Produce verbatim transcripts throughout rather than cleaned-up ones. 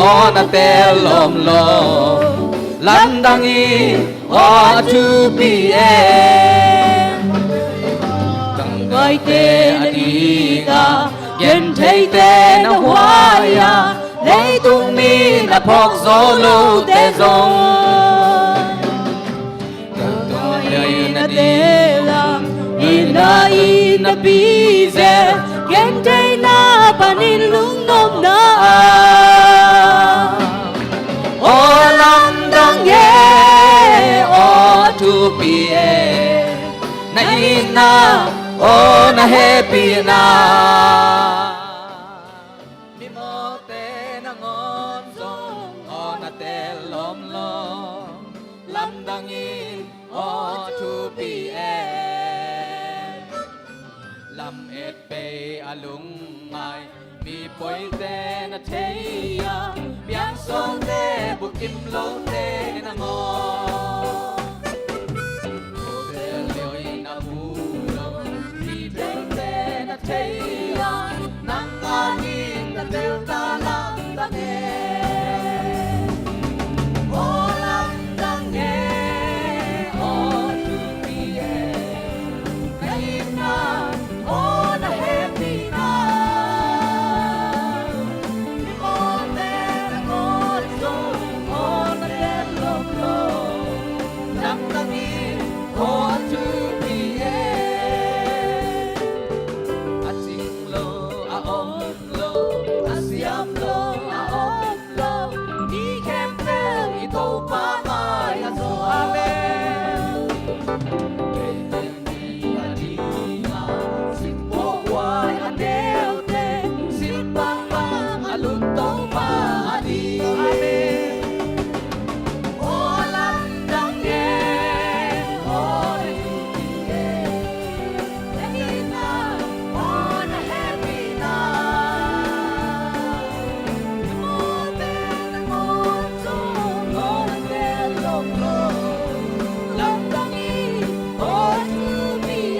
aw na tel lawm lo, lamdang in aw a thupi e. Tangvaite a dik a, gentheite na huai a, leitung mi na phawk zo lote zong Tangvaite in a tel a, in a, in a pizel, gentheihna panin lungnopna a, aw lamdang e, aw thupi e, na itna, aw na hehpihna. Mimawhte nangawn zong aw na tel lawm lo, lamdang in aw thupi e. Lamet bei a lungngai mi pawite na thei a, piangsuangte bukim lote nangawn. Tel lio in a mu lo mi telte na thei a, nang adingin na tel ta lamdang e. Aw lamdang e, aw thupi e, na itna, aw na hehpihna. Mimawhte nangawn zong aw na tel lawm lo, lamdang in aw thupi e. A cing lo, a om lo, a siam lo, a om lo, mi khempeuh i Topa mai-ah zaw. Amen. Leitung mi a ding a, sim pawlkhuai a neute, sim bangbang a lut Topa a ding. Amen. Aw lamdang e, aw thupi e, na itna, aw na hehpihna. Mimawhte nangawn zong aw na tel lawm lo, lamdang in aw thupi e.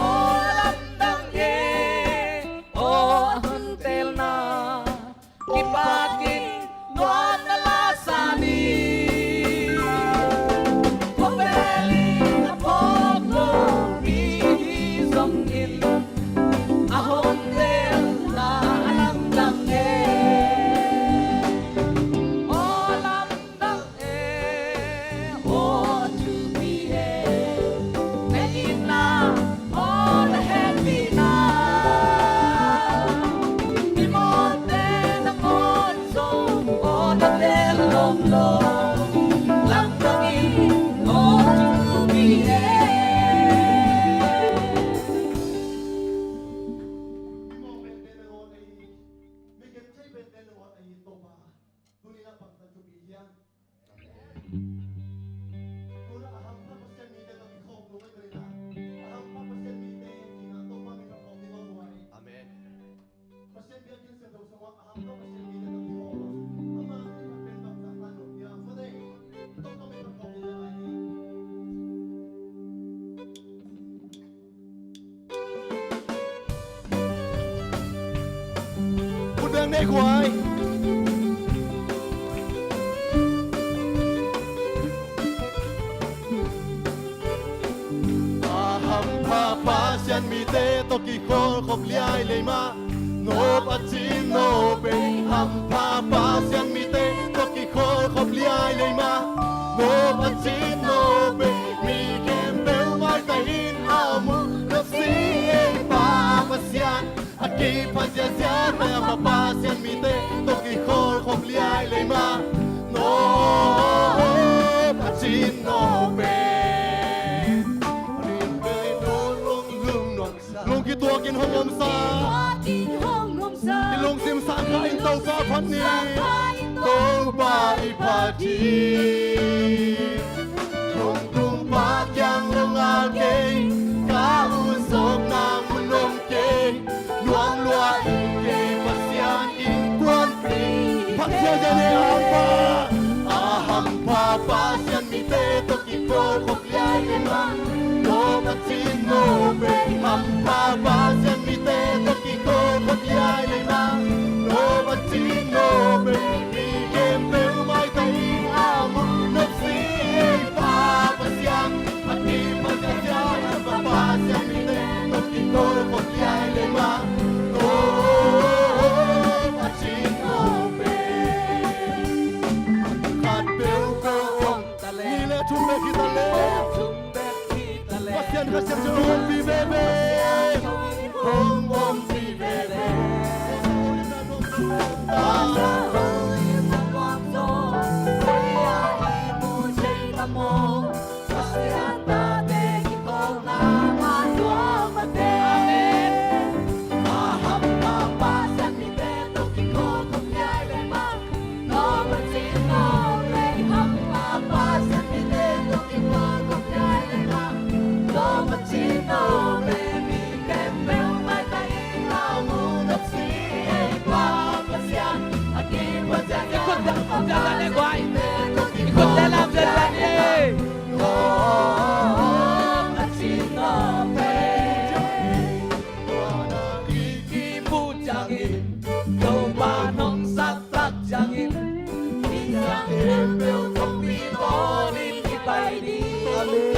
Aw lamdang e, aw a hun telna, kipakin nuamna la sa ni. Khawvel in a phawk lo mi hi zongin, a hong telna a lamdang e. Aw lamdang e, aw thupi e, na itna, aw na hehpihna. Mimawhte nangawn zong aw na tel lawm lo, lamdang in aw thupi e. Mimawh pente nangawn ahi, mi genthei pente nangawn ahi Topa, tuni-in a pangtan thupi hi hang. Tuna a hampha Pasian mite tawh kikhawm lo ahih manin a, a hampha Pasian mite hi cih a Topa min tawh khawm ding a nuam hi. Amen. Pasian biakinn siangtho sungah a hampha Pasian mite tawh kikhawm a, ama min tawh pen bangzah ta nuam hiam? Mate, Topa min tawh khawm ding a lai hi. Khut beng nei khuai. A hampha Pasian mite tawh kikholhkhop liai lei mah, nop a cin nop e. Hampha Pasian mite tawh kikholhkhop liai lei mah, nop a cin nop e. Mi khempeuh maitang in a om uh, nopsik Pa Pasian, a kiphat ziahziah, hampha Pasian mite tawh kikholhkhop liai lei mah, nop a cin nop e. Lungkituakin hong omsa. I lungsim sang kha in Topa phat ni. Topa i phat hi. Lungdum Pa kiang lungngal kei, ka ut zawkna mun om kei. Nuam lua ing kei Pasian innkuanpih. Phat ziahziah ni a hampha. A hampha Pasian mite tawh kikholhkhop liai lei mah, nop a cin nop e. Hampha Pasian mite tawh kikholhkhop liai lei mah, Topa hong sap tak ciangin, mi siangtho khempeuh kongpi tawnin i pai ding. Amen.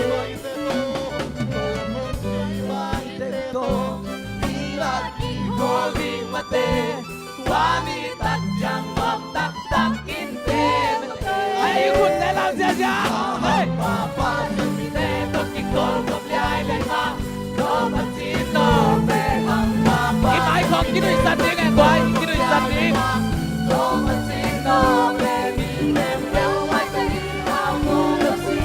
Tua mi tak ciang nuam taktak in te mate. Ai, i khut te lau ziazia. Hei. Papa, Pasian mite tawh kikhol khop liai leh mah. Tua Pasian nawk leh hang Papa. I mai khawng kinuihsan ding e, guai, kinuihsan ding. Tua Pasian nawk leh mi khempeuh maitai in a mu lo si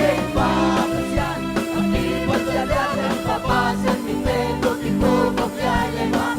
ei Pa Pasian. A kipat ziazia leh Papa, Pasian mite tawh kikhol khop liai leh mah.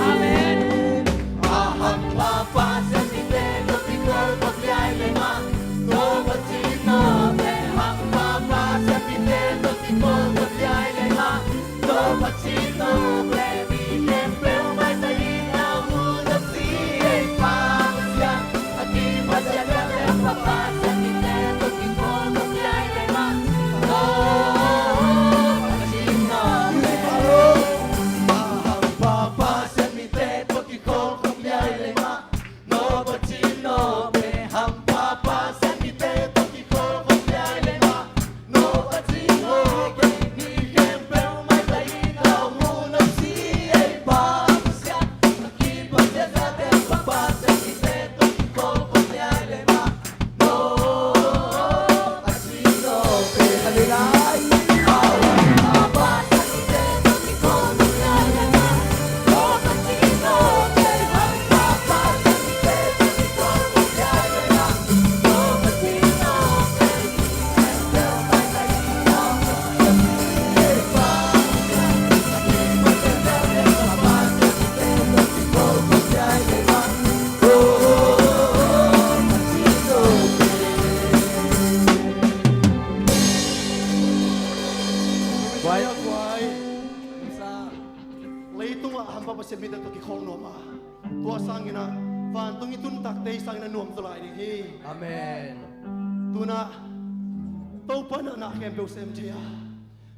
Amen. Ahang Papa, Pasian mite tawh kikhol khop liai leh mah. Tua Pasian nawk leh hang Papa, Pasian mite tawh kikhol khop liai leh mah. Tua Pasian nawk leh mi khempeuh maitai in a mu lo si ei Pa Pasian. A kipat ziazia leh Papa, Pasian mite tawh kikhol khop liai leh mah. Tua Pasian nawk leh ahang Papa, Pasian mite tawh kikhol khop liai leh mah. No Pasian nawk leh hang Papa, Pasian mite tawh kikhol khop liai leh mah. No Pasian nawk leh mi khempeuh maitai in a mu lo si ei Pa Pasian. A kipat ziazia leh Papa, Pasian mite tawh kikhol khop liai leh mah. No Pasian nawk leh. Hallelujah. Guai, guai. Leitungah a hampa Pasian mite tawh kikhol nuam a, tua sangin ah vantung i tun takte sangin a nuam zaw lai ding hi. Amen. Tu-in ah Topa in ah na khempeuh sem thei a,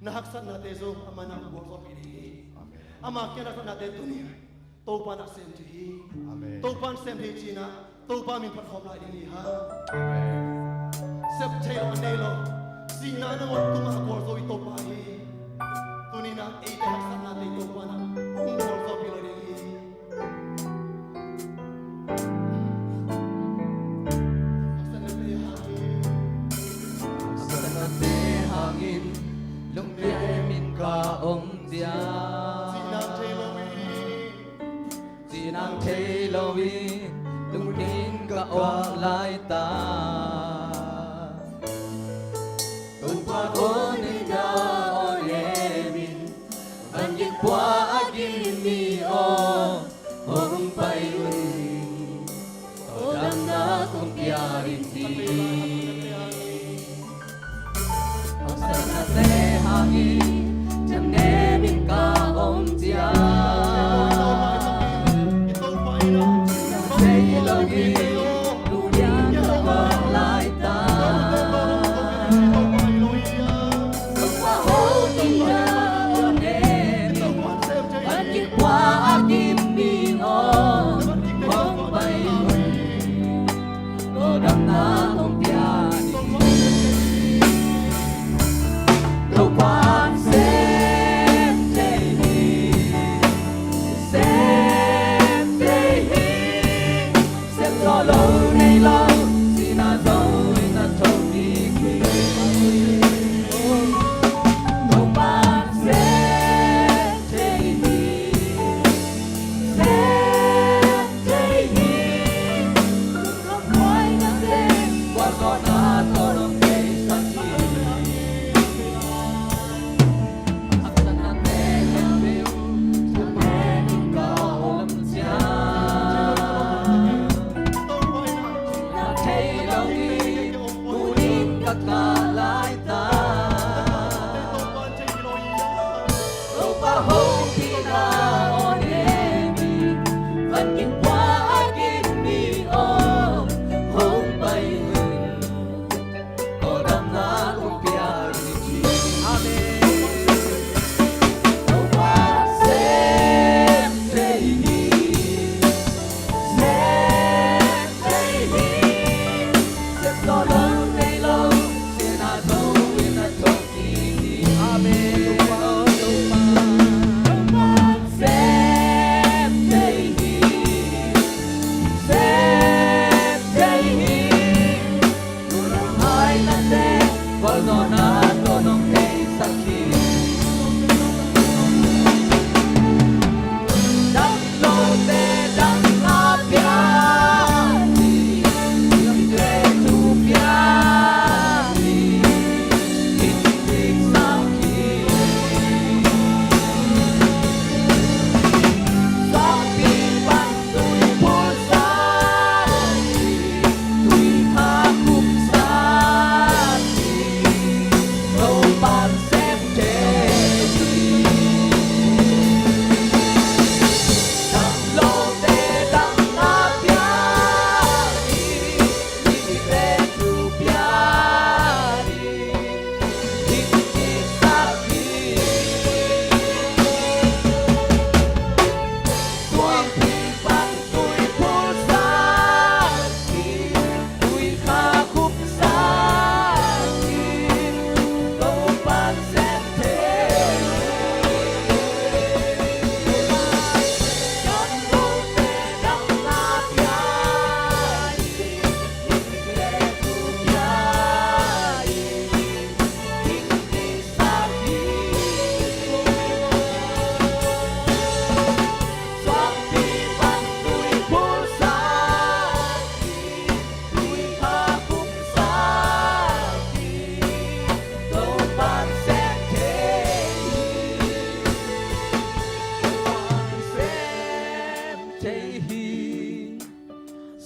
na haksatnate zong amah in ah gualzawhpih ding hi. Amen. Ama kiang haksatnate tuni Topa in ah sem thei hi. Amen. Topa in sem thei ci-in ah Topa min phat khawm lai ding hi hang. Amen. Sep thei lo a nei lo, sihna nangawn tungah gualzo i Topa hi. Tuni-in ah eite haksatnate Topa in ah hong gualzawhpih lai ding hi. Haksatnate hangin, haksatnate hangin lungkim in ka om ciang, cihnang thei lo hi. Cihnang thei lo in lungkim ka awk laitak. Topa tawh na aw nem in, van gik pua a gim mi aw, hong pai un. Tawldamna kong pia in ci. Haksatnate hangin ciang nem in ka om ciang, thei lo in lungkim ka awk laitak. Topa hong pai in, van gik pua a gim mi aw, hong pai un. Tawldamna kong pia in ci. Topa in sem thei hi, sem thei hi. Sem zaw lo nei lo, sihna zaw in a tho ding hi. Topa in sem thei hi. Ka ka lai ta. Topa hopihna aw Neemi, van kipua a kim mi aw, hong pai in. Aw damna kong pia in ci. Amen. Topa sem thei hi. Sem thei hi,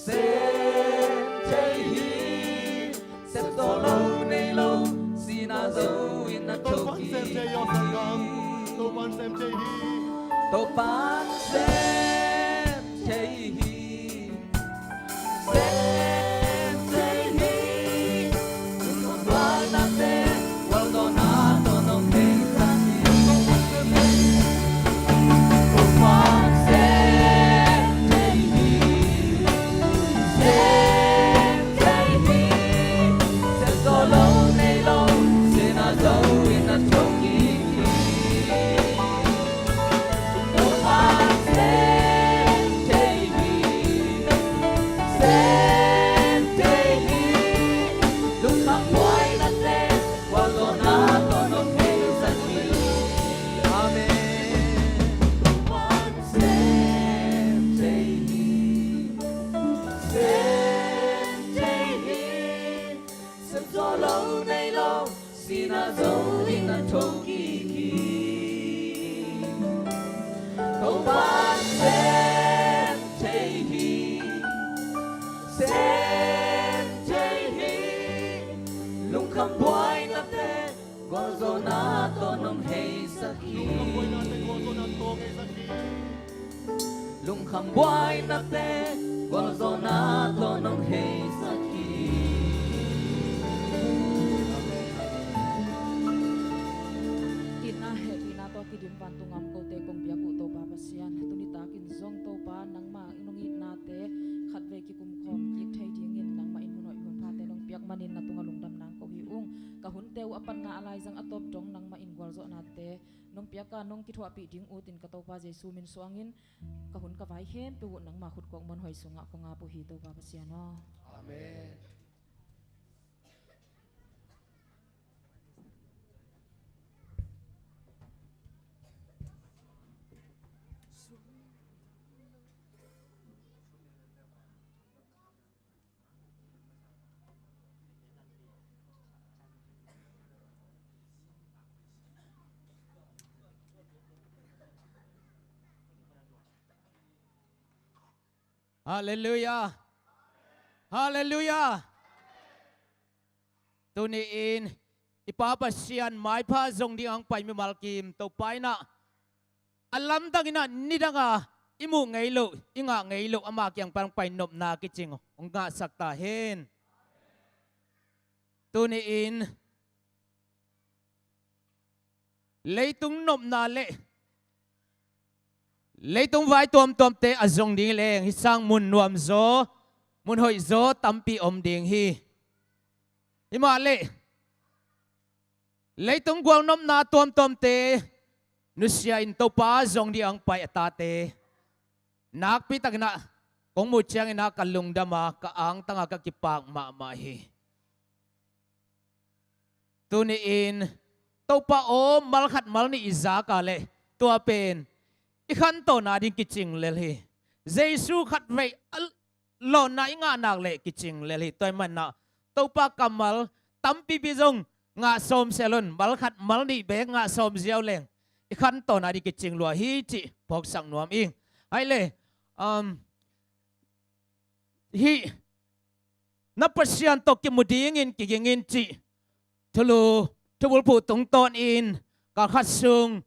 sem thei hi. Sem zo lo nei lo, sihna zo in a thok hi. Topa'n sem thei hi. Topa'n sem thei hi. Sem thei hi. Tua na te, gualzawhna tawh nong heisak hi. Amen. Sem thei hi, sem thei hi. Sem zo lo nei lo, sihna zo in a thok hi. Topa'n sem thei hi, sem thei hi. Lungkham buaina te, gualzawhna tawh nong heisak hi. Lungkham buaina te, gualzawhna tawh nong heisak hi. Itna hehpihna tawh kidim vantung a om kote kong biak uh Topa Pasian, tuni takin zong Topa nangmah nong itnate khatvei kikumkhawm kik thei dingin nangmah in hun hoih hun phate nong piak manin na tungah lungdam nang ko hi ung. Ka hunte uh a patna a laizang a tawp dong nangmah in gualzawhnate nong piak a nong kithuahpih ding utin ka Topa Jesu min suangin ka hun ka vai khempeuh uh nangmah khut kuak muanhuai sungah kong ap uh hi Topa Pasian aw. Amen. Halleluia. Halleluia. Tuni-in i Pa Pasian maipha zong ding ang pai mimal kim Topa in ah, a lamdang in ah nidang a i muh ngei loh, i ngah ngei loh ama kiang pan pai nopna kicing hong ngahsak ta hen. Tuni-in leitung nopna le leitung vai tuamtuamte a zong ding leng hi sang mun nuam zaw, mun hoih zaw tampi om ding hi. Hi mah leh leitung gualnopna tuamtuamte nusia in Topa zong ding ang pai a tate nakpi takin ah kong muh ciangin ah ka lungdam a, ka angtang a, ka kipak mahmah hi. Tuni-in Topa aw, malkhat malnih i zak a leh tua pen i khantohna ding kicing lel hi. Jesu khatvei a lawnna i ngah nak leh kicing lel hi. Tua ahih manin ah Topa kammal tampipi zong ngah sawm sel un, malkhat malnih beek ngah sawm ziau leng i khantohna ding kicing lua hi cih phawksak nuam ing. Hai le, um, hih na Pasian tawh kimu dingin kigingin cih thulu, thubulphuh tungtawnin kal khat sung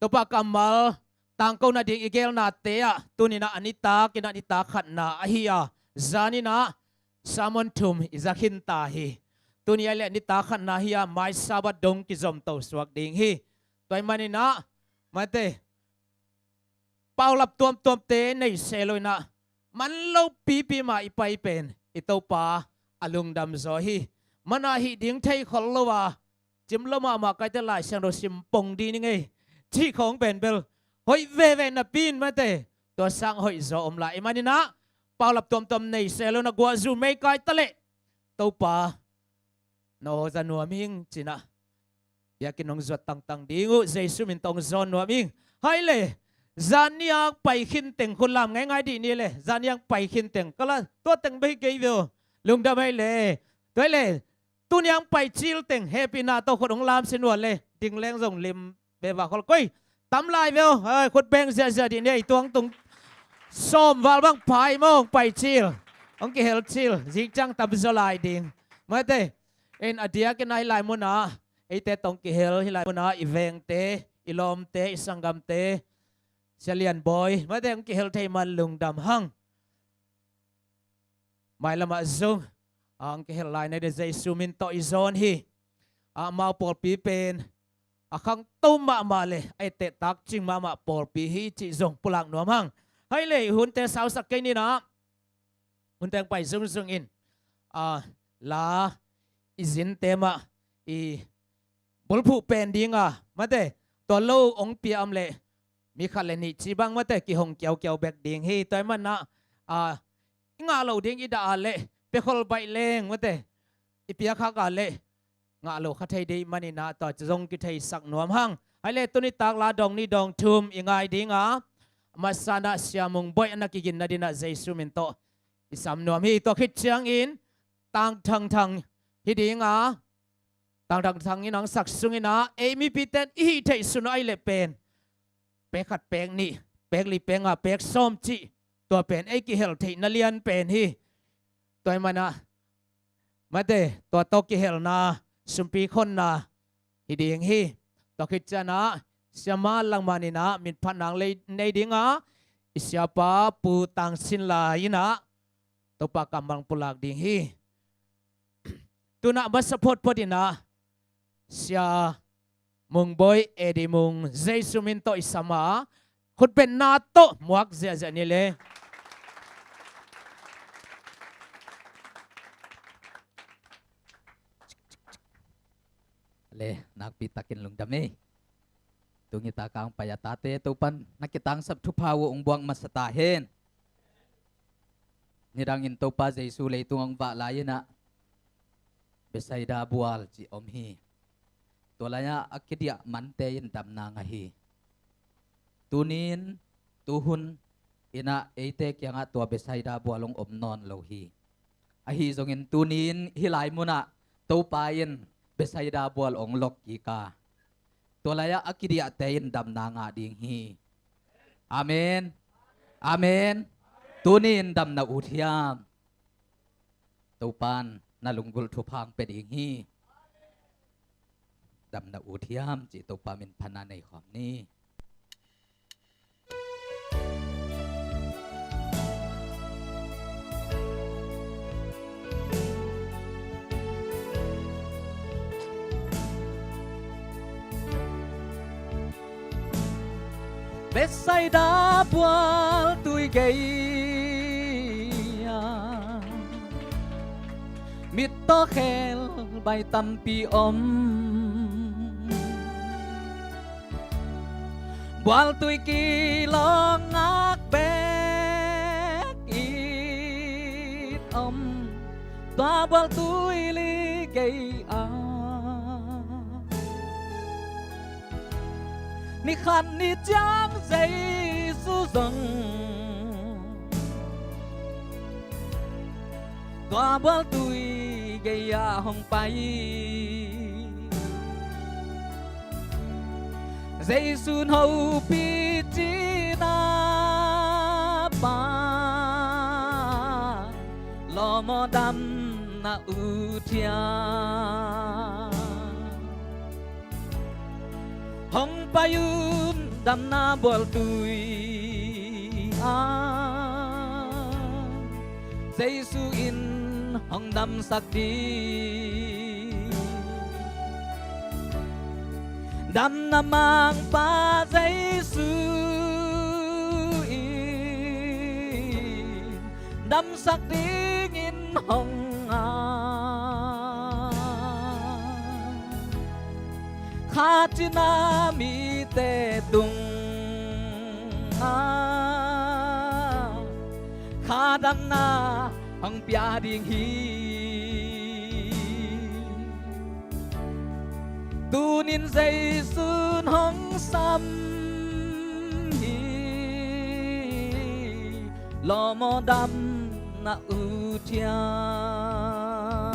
Topa kammal tangko nading i gelnate ah tuni-in ah a nitak in ah nitak khatna ahi a, zanin ah sermon thum i za khin ta hi. Tuni a leh nitak khatna hi a, mai Sabbath dong kizomto suak ding hi. Tua ahih manin ah, mate, paulap tuamtuamte nei se lo in ah man lopipi mah i pai pen i Topa a lungdam zaw hi. Mana hih ding thei khol lo a, cim lo mahmah kaite Lai Siangtho sim pong ding ni ngei cih khawng pen bel hoih veve napi in, mate, tua sang hoih zaw om lai. Ahih manin ah paulap tuamtuam nei se lo in ah guahzu mei kai ta leh Topa na aw za nuam ing ci-in ah biakinn hong zuat tangtang ding uh, Jesu min tawh hong zawn nuam ing. Hai le, zan niang pai khin teng khut lam ngaingai dih ni le, zan niang pai khin teng kala tua teng bei kei ve aw. Lungdam hai le. Tua hi le, tu niang pai cil teng hehpihna tawh khut hong lam sin uh a le, ding leng zong lim beva khol koi. Tam lai ve aw, khut beng ziahziah dih ni, i tuang tung sawm val bang pai maw, hong pai cil, hong kihel cil, zing ciang tam zaw lai ding. Mate, in a diakin ah hih lai munah eite tawh hong kihel, hih lai munah i vengte, i lawmte, i sanggamte, Sia Lian Bawi, mate, hong kihel thei man lungdam hang. Mailamah zong a hong kihel lai na hi, Jesu min tawh i zawn hi. Amau pawlpi pen a khangto mahmah le a etteh takcing mahmah pawlpi hi cih zong pulak nuam hang. Hai le, hunte sausak kei ni in ah, hunte hong pai zungzung in, a, la i zinte mah i bulphuh pen ding a, mate, tua lo hong pia om leh mi khat le nih ci bang, mate, kihong kiaukiau bek ding hi. Tua ahih manin ah, a, i ngah loh ding i dah a leh pia khol baih leng, mate, i pia khak a leh ngah lo kha thei ding ahih manin ah tua zong kitheisak nuam hang. Hai le, tu nitak la dawng nih dawng thum i ngai ding a, a masa in ah Sia Mung Bawi a na kiginna ding in ah Jesu min tawh i sam nuam hi. Tua khit ciangin Tang Thang Thang hi ding a, Tang Thang Thang in hong sak sung in ah ei mipite in i hih theih sun uh ahih leh pen pek khat, pek nih, pek li, pek nga, pek sawm cih, tua pen ei kihel theihna lian pen hi. Tua ahih manin ah, mate, tua tawh kihelna, sumpi khonna hi ding hi. Tua khit ciangin ah Sia Ma Lang Man in ah minphatna hong nei ding a, i siapa Pu Tang Sin Lai in ah Topa kammal hong pulak ding hi. Tu in ah masa photphot in ah Sia Mung Bawi, Eddie Mung, Jesu min tawh i sam a, khutbetna tawh muak ziahziah ni le. Le, nakpi takin lungdam ei. Tu nitak a hong pai a tate Topa'n na kitangsap thupha uh hong buak masa ta hen. Nidangin Topa Jesu leitung hong vak lai in ah Bethsaida bual cih om hi. Tua lai-ah a kidiah mante in damna ngah hi. Tuni-in, tuhun in ah eite kiangah tua Bethsaida bual hong om nawn lo hi. Ahi zongin tuni-in hih lai munah Topa in Bethsaida bual hong lokkik a, tua lai-ah a kidiahte in damna ngah ding hi. Amen. Amen. Tuni-in damna ut hiam? Topa'n na lunggulh thupha hong pia ding hi. damna ut hiam cih Topa min phatna nei khawm ni. Bethsaida bualtui gei-a mittaw khel bai tampi om. Bualtui kilawng ngak bek in om, tua bualtui li gei-a ni khat ni ciang Jesu zong tua bualtui gei-a hong pai. Jesu in hopih cihna, Pa, lawm aw, damna ut hiam. Hong pai un damna bualtui ah, Jesu in hong damsak ding. Damna mangpa Jesu in damsak dingin hong a, kha cina mite tungah kha damna hong pia ding hi. Tunin Jesu in hong sam hi, lawm aw, damna ut hiam.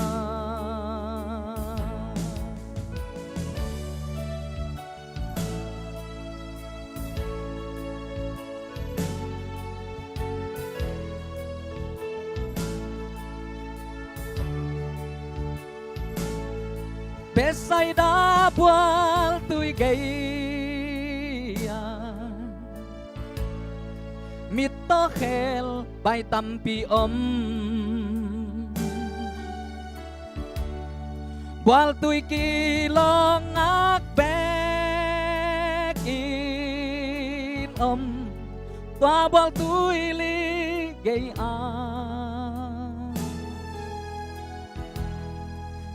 Bethsaida bualtui gei-a mittaw khel bai tampi om. Bualtui kilawng ngak bek in om, tua bualtui li gei-a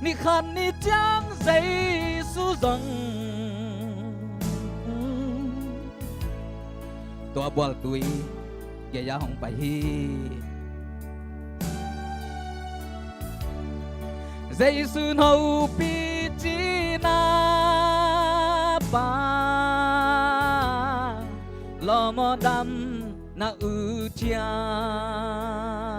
ni khat ni ciang Jesu zong tua bualtui gei-a hong pai hi. Jesu in hopih cihna, Pa, lawm aw, damna ut hiam.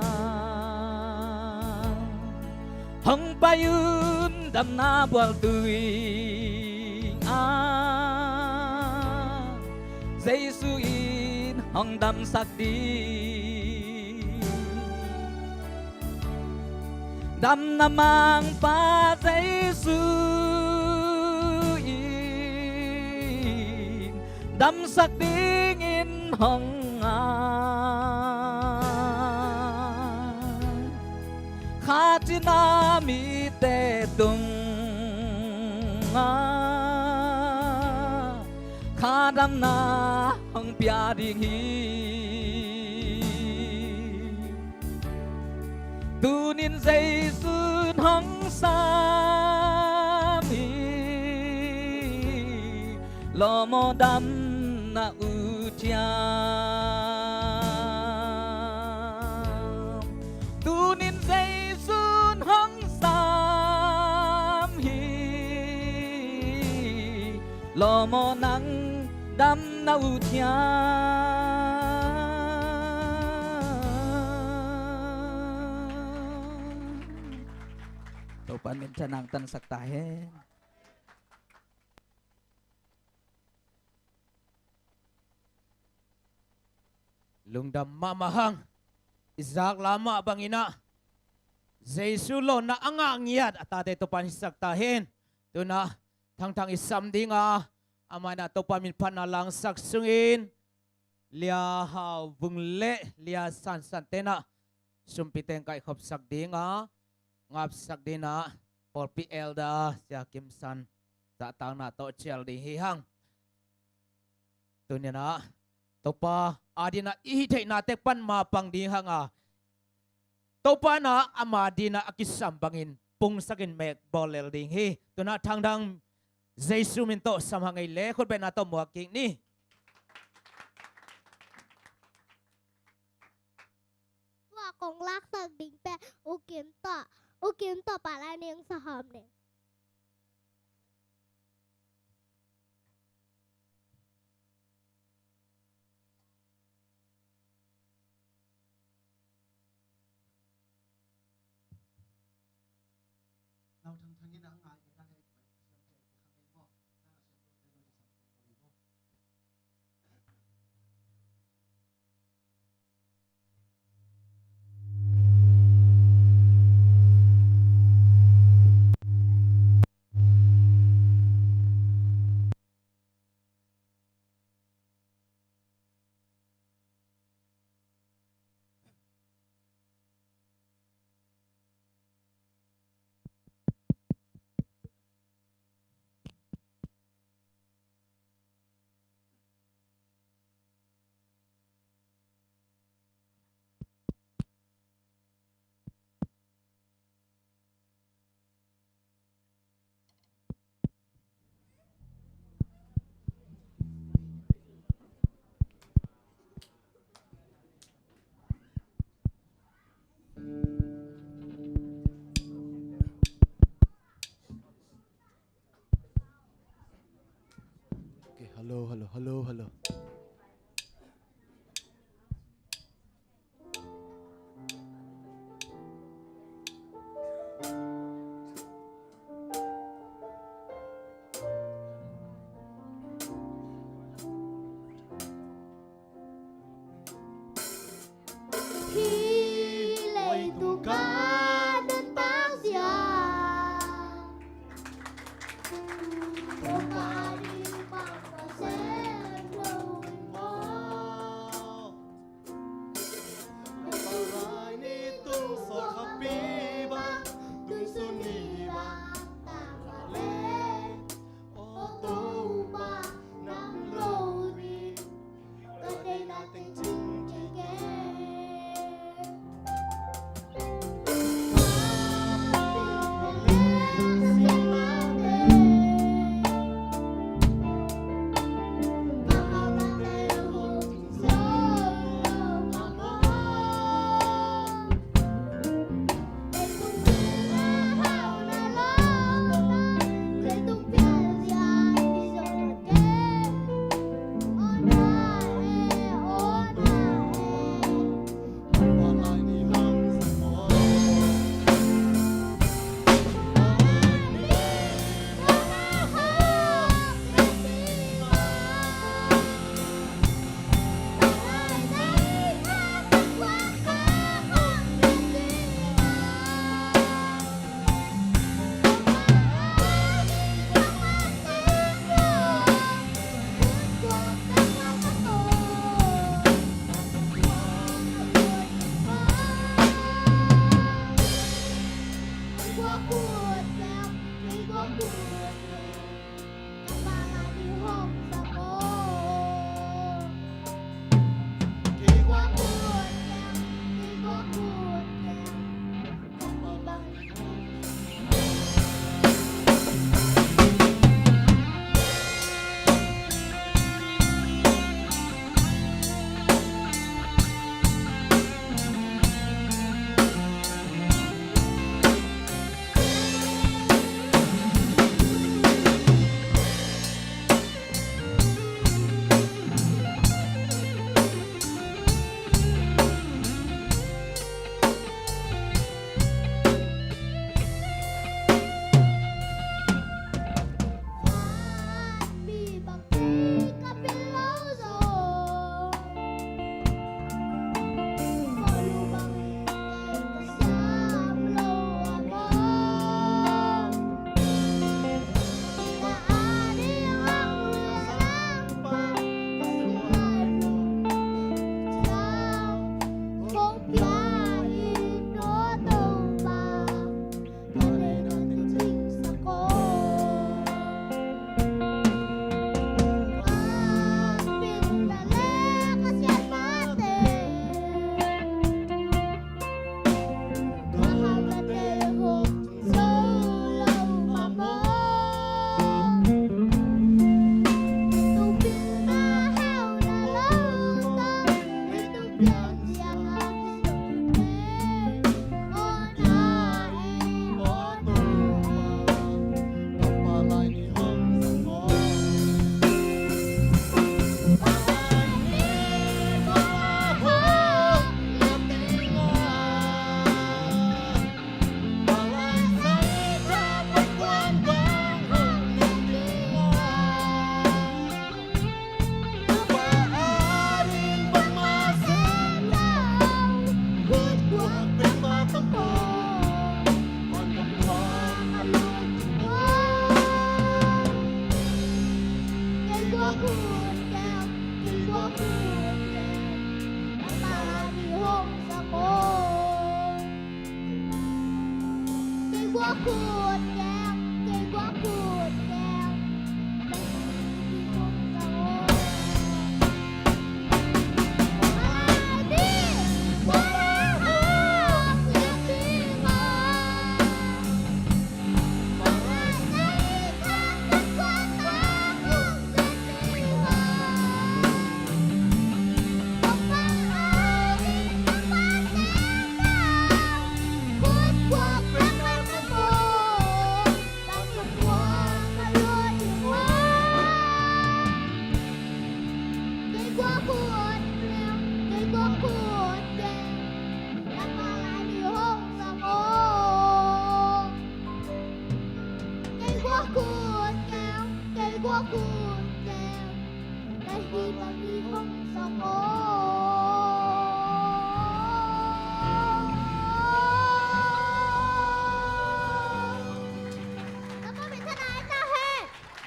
Hong pai un damna bualtui ah, Jesu in hong damsak ding. Damna mangpa Jesu in damsak dingin hong a, kha cina mite tungah kha damna hong pia ding hi. Tunin Jesu in hong sam hi, lawm aw, damna ut hiam. Tunin Jesu in hong sam hi, lawm aw, nang damna ut hiam. Topa'n minthanna hong tansak ta hen. Lungdam mahmah hang. I zak la mah bangin ah, Jesu lawhna a ngah ngiat a tate Topa'n hisak ta hen. Tu-in ah Thangthang i sam ding a, amah in ah Topa min phatna langsak sungin Lia Hau Vung le Lia Sansan te in ah sumpite in kaihkhopsak ding a, ngapsak ding in ah pawlpi elder Sia Kim San zahtakna tawh cial ding hi hang. Tuni in ah Topa ading in ah i hih theihnate pan mapang ding hang a, Topa in ah ama ading in ah a kisam bangin pungsakin mek bawl lel ding hi. Tu in ah thangthang Jesu min tawh sam hang ei le, khutbetna tawh muak kik ni. Tua kong laksak ding pen U Kim tawh, U Kim tawh pala ning sa hawm ni. Okay, hello, hello, hello, hello. Hih leitung ka nuntak zia, Topa ding bang ka sem lo in maw. Topa lai ni tung sawlkhapi bang, tung sun ni bang tangka le, aw Topa nam lo ding.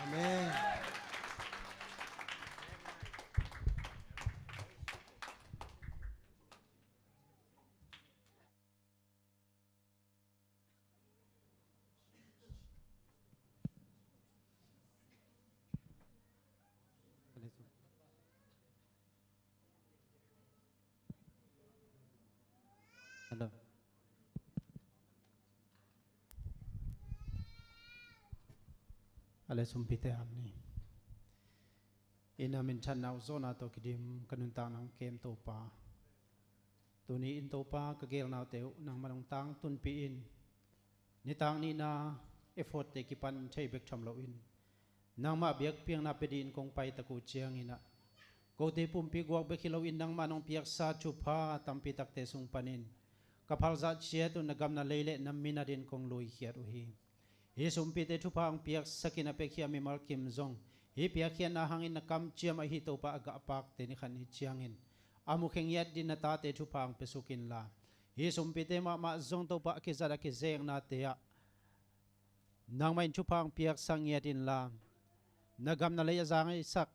Amen. Hello. Ale sumpite ham ni. Inn a minthanna uh zawhna tawh kidim ka nuntakna hong kem Topa. Tuni in Topa ka geelnaute uh nangmah hong tangtunpih in. Nitak nihna effortte kipan thei bek tham loin nangmah biakpiakna pia dingin kong paitak uh ciangin ah, kote pumpi guak bek hi loin nangmah nong piaksa thupha tampi takte sung panin ka phalzah ciat uh na gamna lei le na minat in kong luikhiat uh hi. Hih sumpite thupha hong piaksakin a piakhia mimal kim zong hih piakkhiatna hangin na kamciam ahi Topa a gahpakte ni khat ni ciangin a mukhe ngiat ding na tate thupha hong piasuk inla, hih sumpite mahmah zong Topa a kizat a kizeknate ah nangmah in thupha hong piaksak ngiat inla, na gamna lei a zangaisak,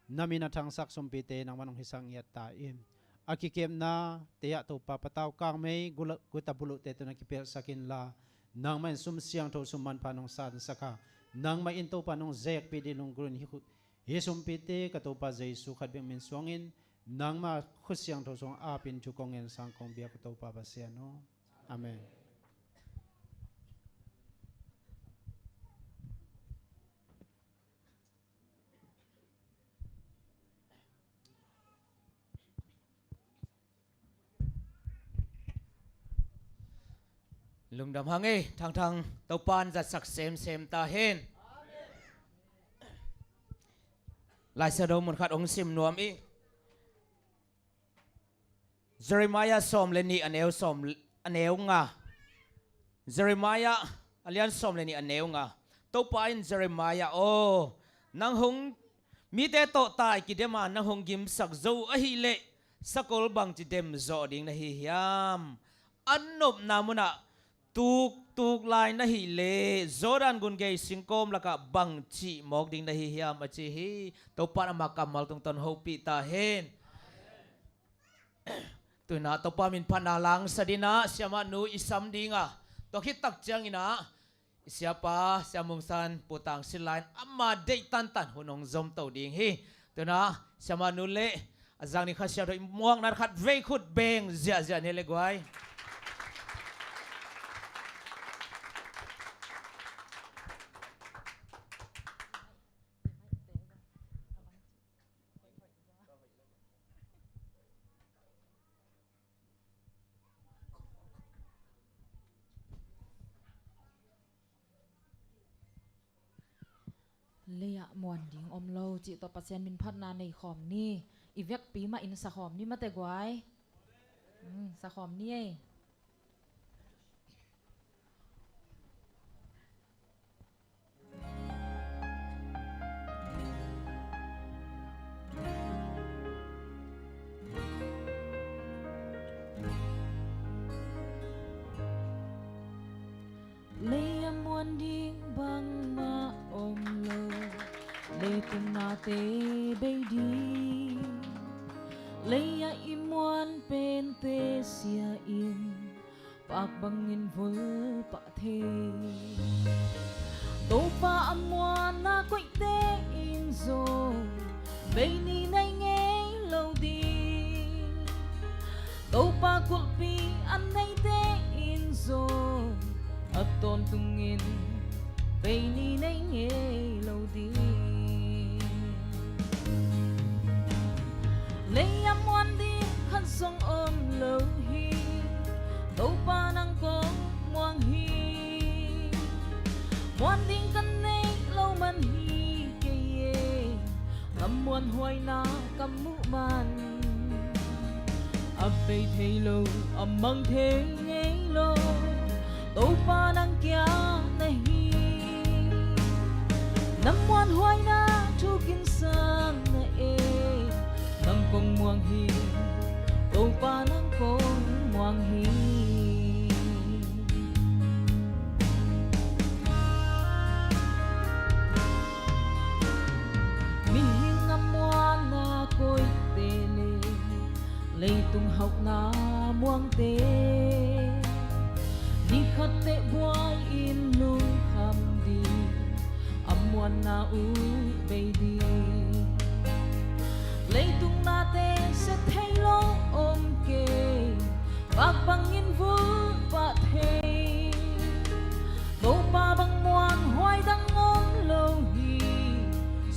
na min a thangsak sumpite nangmah in hong hisak ngiat ta in. A kikepnate ah Topa patau kangmei gula-, guta buluhte tawh na kipelhsak inla, nangmah in sum siangtho sum manpha nong sansak a, nangmah in Topa nong zekpih ding lunggulh in hih khu-, hih sumpite ka Topa Jesu khat bek min suangin nangmah khut siangtho suang apin thu kong ngen sang kong biak uh Topa Pasian aw. Amen. Lungdam hang ei, thangthang Topa'n zatsak semsem ta hen. Lai Siangtho mun khat hong sim nuam i. Jeremiah sawm le nih a neu sawm, a neu nga. Jeremiah a lian sawm le nih a neu nga. Topa in Jeremiah aw, nang hong mite tawh tai kidem a nang hong gimsak zo ahih leh sakol bangci dem zawh ding na hi hiam? An nopna munah tuktuk lai na hih leh Jordan gun gei singkawm lakah bangci mawk ding na hi hiam a ci hi. Topa'n ama kammal tungtawn hopih ta hen. Tuinah Topa min phatna langsa dinah siamah nu i sam dinga, tua khit tak cianginah i siapa Sia Mung San, Pu Tang Sil lain ama deih tantan hun hong zomto ding hi. Tuinah siamah nu le a zangni kha siamtho i muakna khat vei khut beng ziahziah ni le guai. Lei-ah muan ding om lo cih tawh Pasian min phatna nei khawm ni. I vekpi mah in sa khawm ni mate guai. Mm, sa khawm ni ei. Lei-ah muan ding bangmah om lo, leitung nate bei ding. Lei-ah i muan pente sia in, Pak bangin vul pah thei. Topa a muanna koihte in zong bei nih nei ngei lo ding. Topa kulhpi a neite in zong a tawntungin bei nih nei ngei lo ding. Lei a muan ding khat zong om lo hi. Topa nang kong muang hi. Muan ding ka neih lo man hi kei e. Ka muanhuaina ka muh man, a bei thei lo, a mang thei ngei lo, Topa nang kia na hi. Na muanhuaina thu kinsan na e. Nang kong muang hi, Topa nang kong muang hi. Mihing a muanna koihte le leitung hauhna muangte, ni khat teh buai-in lungkham ding a muanna uh bei ding. Leitung nate sia thei lo om kei, pak bangin vul pah thei. Topa bang muanhuai dang om lo hi.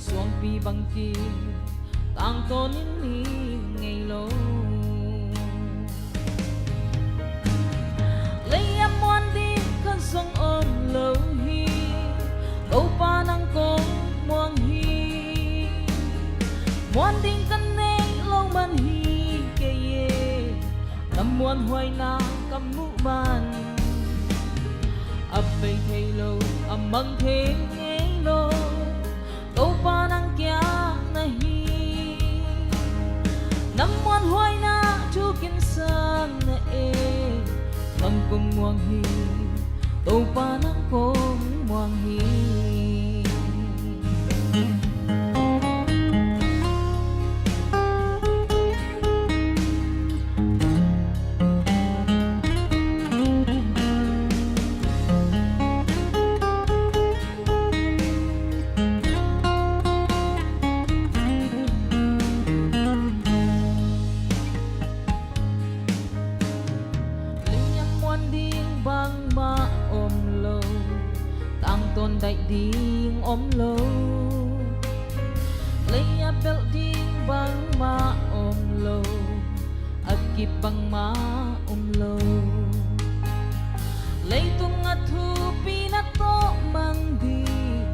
Suangpi bang kim tangtawnin ning ngei lo. Lei a muan ding khat zong om lo hi. Topa nang kong muang hi. Muan ding ka neih lo man hi kei e. Na muanhuaina ka muh man, a bei thei lo, a mang thei ngei lo, Topa nang kia na hi. Na muanhuaina thu kinsan na e. Nang kong muang hi. Topa nang kong muang hi. Lei a muan ding bangmah om lo, tangtawn daih ding om lo. Lei a belh ding bangmah om lo, a kip bangmah om lo. Leitung a thupina tawh mang ding,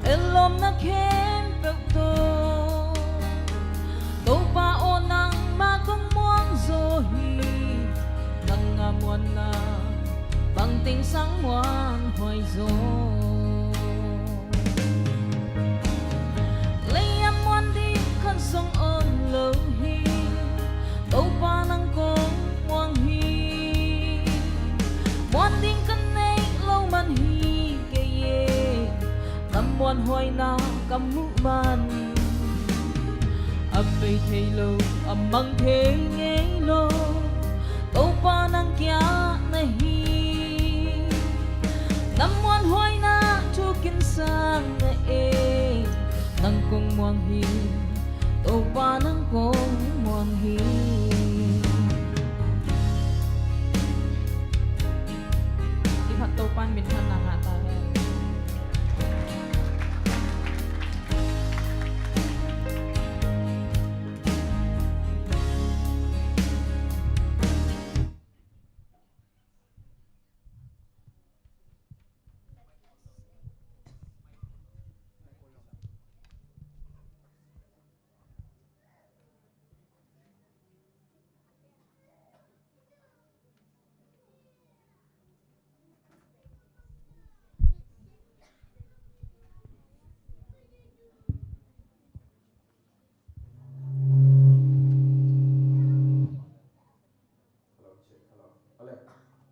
a lawmna khempeuh tawh Topa aw, nangmah kong muang zaw hi. Nang a muanna bang teng sang muanhuai zaw. Lei a muan ding khat zong om lo hi. Topa nang kong muang hi. Muan ding ka neih lo man hi kei e. Na muanhuaina ka muh man, a bei thei lo, a mang thei ngei lo, Topa nang kia na hi. Na muanhuaina thu kinsan na e. Nang kong muang hi. Topa nang kong muang hi. Kiphat Topa in minthanna ngah ta hen. Hello, check, hello. Ale,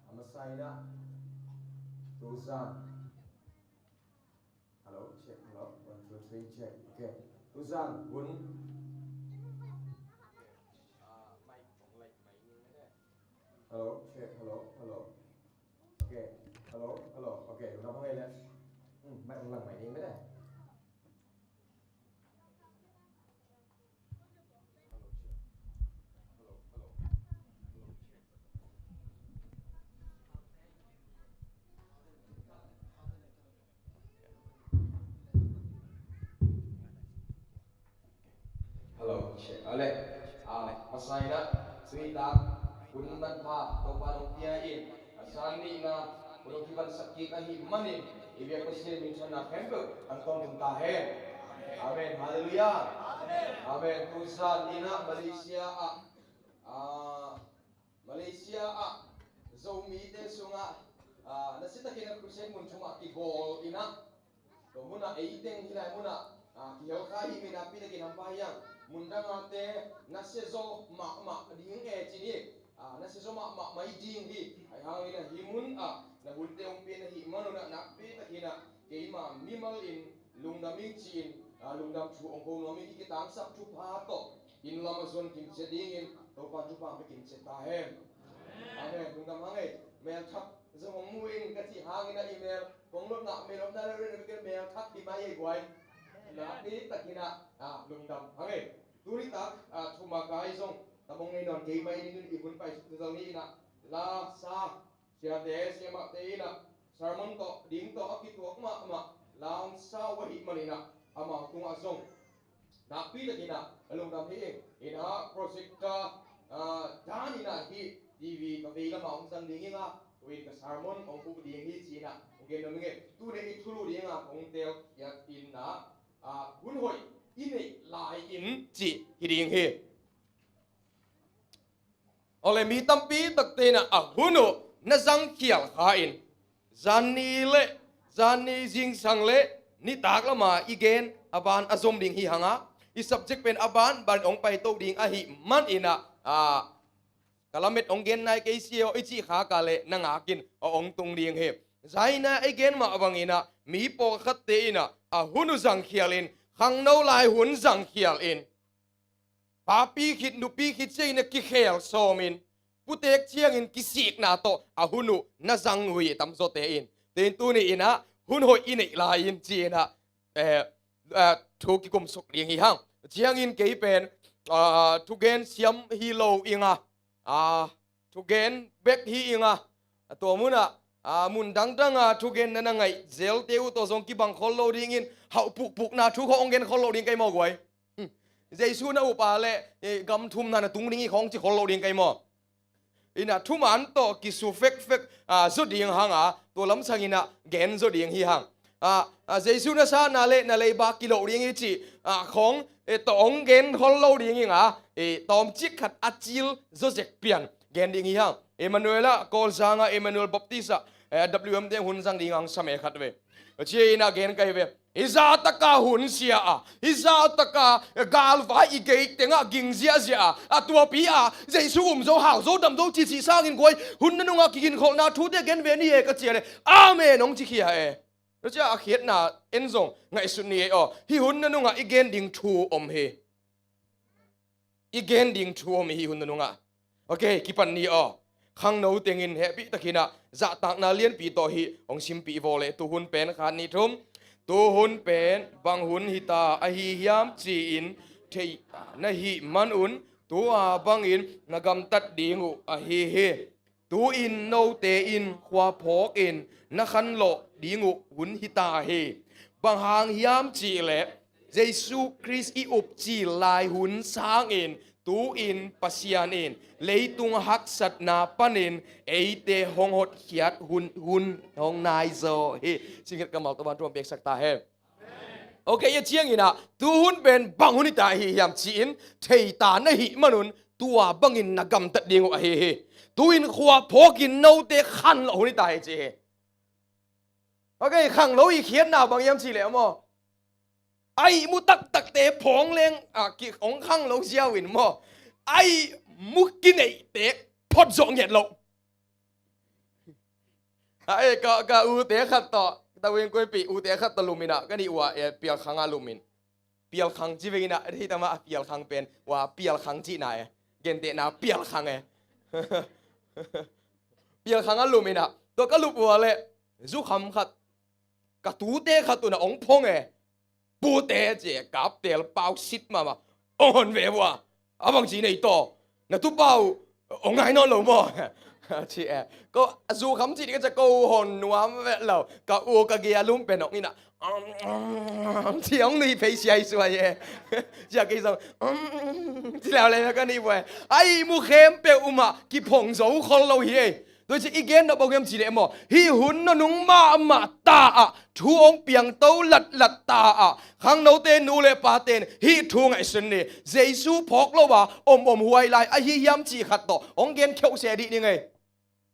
a masa in ah. Tusan. Hello, check, hello. One, two, three, check. Okay. Tusan, hun. Hello, check, hello, hello. Hello, hello. Okay, lungdam hang ei le. Hmm, mic hong lang mai ding bek a. Hello, check. Ale, ah, masa in ah, sui tak, hun manpha, Topa nong pia in, a zan nihna, hun nong kipansak kik ahih manin, i biak Pasian minthanna khempeuh, an tawm tung ta hen. Amen. Halleluiah. Amen. Tu zan in ah, Malaysia ah, ah, Malaysia ah Zomite sungah, ah, nasia takin a crusade mun thum ah kibawl in ah, tua munah ei teng hih lai munah, ah, kihel kha hi. Nakpi takin hampha hi hang. Mun dang a te nasia zaw mahmah ding e ci ni. Ah, nasia zaw mahmah mai ding hi. Ahih hangin ah hih mun ah na hunte hong pia na hih manun ah nakpi takin ah keima mimal in lungdam ing ci-in, ah, lungdam thu hong ko nuam ing. I kitangsap thupha tawh inn lam a zon kim ciat dingin Topa thupha pia kim ciat ta hen. Amen. Lungdam hang ei. Mel thak zong hong mu in ka cih hangin ah i mel kong lotna, mel lotna le rin a bikin mel thak hi mai ei guai. Nakpi takin ah, ah, lungdam hang ei. Tuni tak, ah, thumakai zong tam hong nei nawn kei mai ding in i hun pai suk zong ni in ah, la sa siate siamahte in ah sermon tawh ding tawh a kituak mahmah la hong sau ahih manin ah amau tungah zong nakpi takin ah a lungdam hi ing. In ah projector, ah, dan in ah hih T V ka vei lamah hong zang ding ing a, tu in ka sermon hong up ding hi ci-in ah hong gen nuam ing e. Tuni i thulu ding ah hong telkhiat in ah, ah, hun hoih i neih lai in cih hi ding hi. Awle, mi tampi takte in ah a hun uh na zangkhial kha in, zanni le zanni zingsang le nitak lama i gen a ban a zom ding hi hang a, i subject pen a ban ban hong paito ding ahih manin ah, ah, ka lamet hong gen nai kei si aw i cih khak a le na ngak in a hong tung ding hi. Zaina i gen mah bangin ah mi pawlkhatte in ah a hun uh zangkhial in, khangno lai hun zangkhial in, papi khit nupi khit ciangin a kikhel sawmin, putek ciangin kisikna tawh a hun uh na zang uh hi, tamzawte in. Tein tuni in ah hun hoih i neih lai in ci-in ah, eh, eh, thu kikumsuk ding hi hang. Ciangin kei pen, ah, thugen siam hi lo ing a, ah, thugen bek hi ing a, a tua munah, ah, mun dangdang a thugen na na ngaih zelte uh tawh zong kibang khol lo dingin, hauh pukpukna thu khawng hong gen khol lo ding kei maw guai. Hmm. Jesu na up a le, eh, gam thumna na tung ding hi khawng ci khol lo ding kei maw. In ah thuman tawh kisu fekfek, ah, zaw ding hang a, tua lamsang in ah gen zaw ding hi hang. Ah, ah, Jesu na satna le na leiba kiloh ding hi cih, ah, khawng, eh, tawh hong gen khol lo ding ing a, eh, tawmcik khat a cil zaw zek pian gen ding hi hang. Emmanuel ah, Kawlzang ah Emmanuel Baptist ah, eh, W M te hun zang ding hong sam e khat ve. Cia in ah gen kai ve. Hih zahtaka hun sia a, hih zahtaka galvai i gei tengah ging ziahziah a, a tuapi a Jesu um zo, hau zo, dam zo cihcih sangin guai, hun nanungah kiginkholhna thute gen ve ni e ka ci a le, amen hong ci khia e. Tua cia a khiatna en zong ngaihsut ni e aw. Hih hun nanungah i gen ding thu om hi. I gen ding thu om hi hun nanungah. Ok, kipan ni aw. Khangno tengin hehpih takin ah zahtakna lianpi tawh hih hong simpih vaw le, tuhun pen khat nih thum. Tuhun pen bang hun hita ahi hiam ci-in theih na hih manun, tua bangin na gamtat ding uh ahi hi. Tu-in note in khua phawkin na khanlawh ding uh hun hita hi. Bang hang hiam cihleh Jesu Khrist i upcil lai hun sangin tu-in Pasian in leitung haksatna panin eite hong hotkhiat hun, hun hong nai zaw hi. Singkhat kammal tawh van thu hong piaksak ta hen. Ok, a ciangin ah tuhun pen bang hun hita ahi hiam ci-in theita na hih manun tua bangin na gamtat ding uh ahi hi. Tu-in khua phawkin note khanlawh hun hita hi ci hi. Ok, khangno i khiatna bang hiam cihleh maw, a ihmu taktakte phawng leng, ah, ki hong khanglo ziau in maw, a ihmu kineihte phot zawh nget loh. A, eh, ka, ka ute khat tawh, ka tawing kuaipih ute khat tawh lum in ah, ka nih ua, eh, pialkhang ah lum in. Pialkhang ci vei in ah, hei tama a pialkhang pen, ua pialkhang cihna e. Gentehna pialkhang e. Pialkhang ah lum in ah, tua ka lup ua le, Zukham khat, ka tute khat un a ong phong e. Pute ci e, kaptel pau sit mahmah. Ong hon ve vua. A bang ci nei taw. Na tupau ong ngai nawn lo maw? Ci e. Ko a zukham ci ding ka ci a ko hon nuam vet lo. Ka u ka gia lum pen ong ina. Ci ong nui phei siai suai e. Ci a kei zong ci leuleu ka ni vua e. A ihmu khempeuh umah kiphong zo khol lo hi e. Tua ci i gen nop bang hiam ci leh maw, hih hun nunung mahmah ta ah thu hong piangto latlat ta ah khangnote nu le paten hih thu ngaihsun ni. Jesu phawk lo a om om huai lai ahi hiam cih khat tawh hong gen kheuh se dih ni ngei.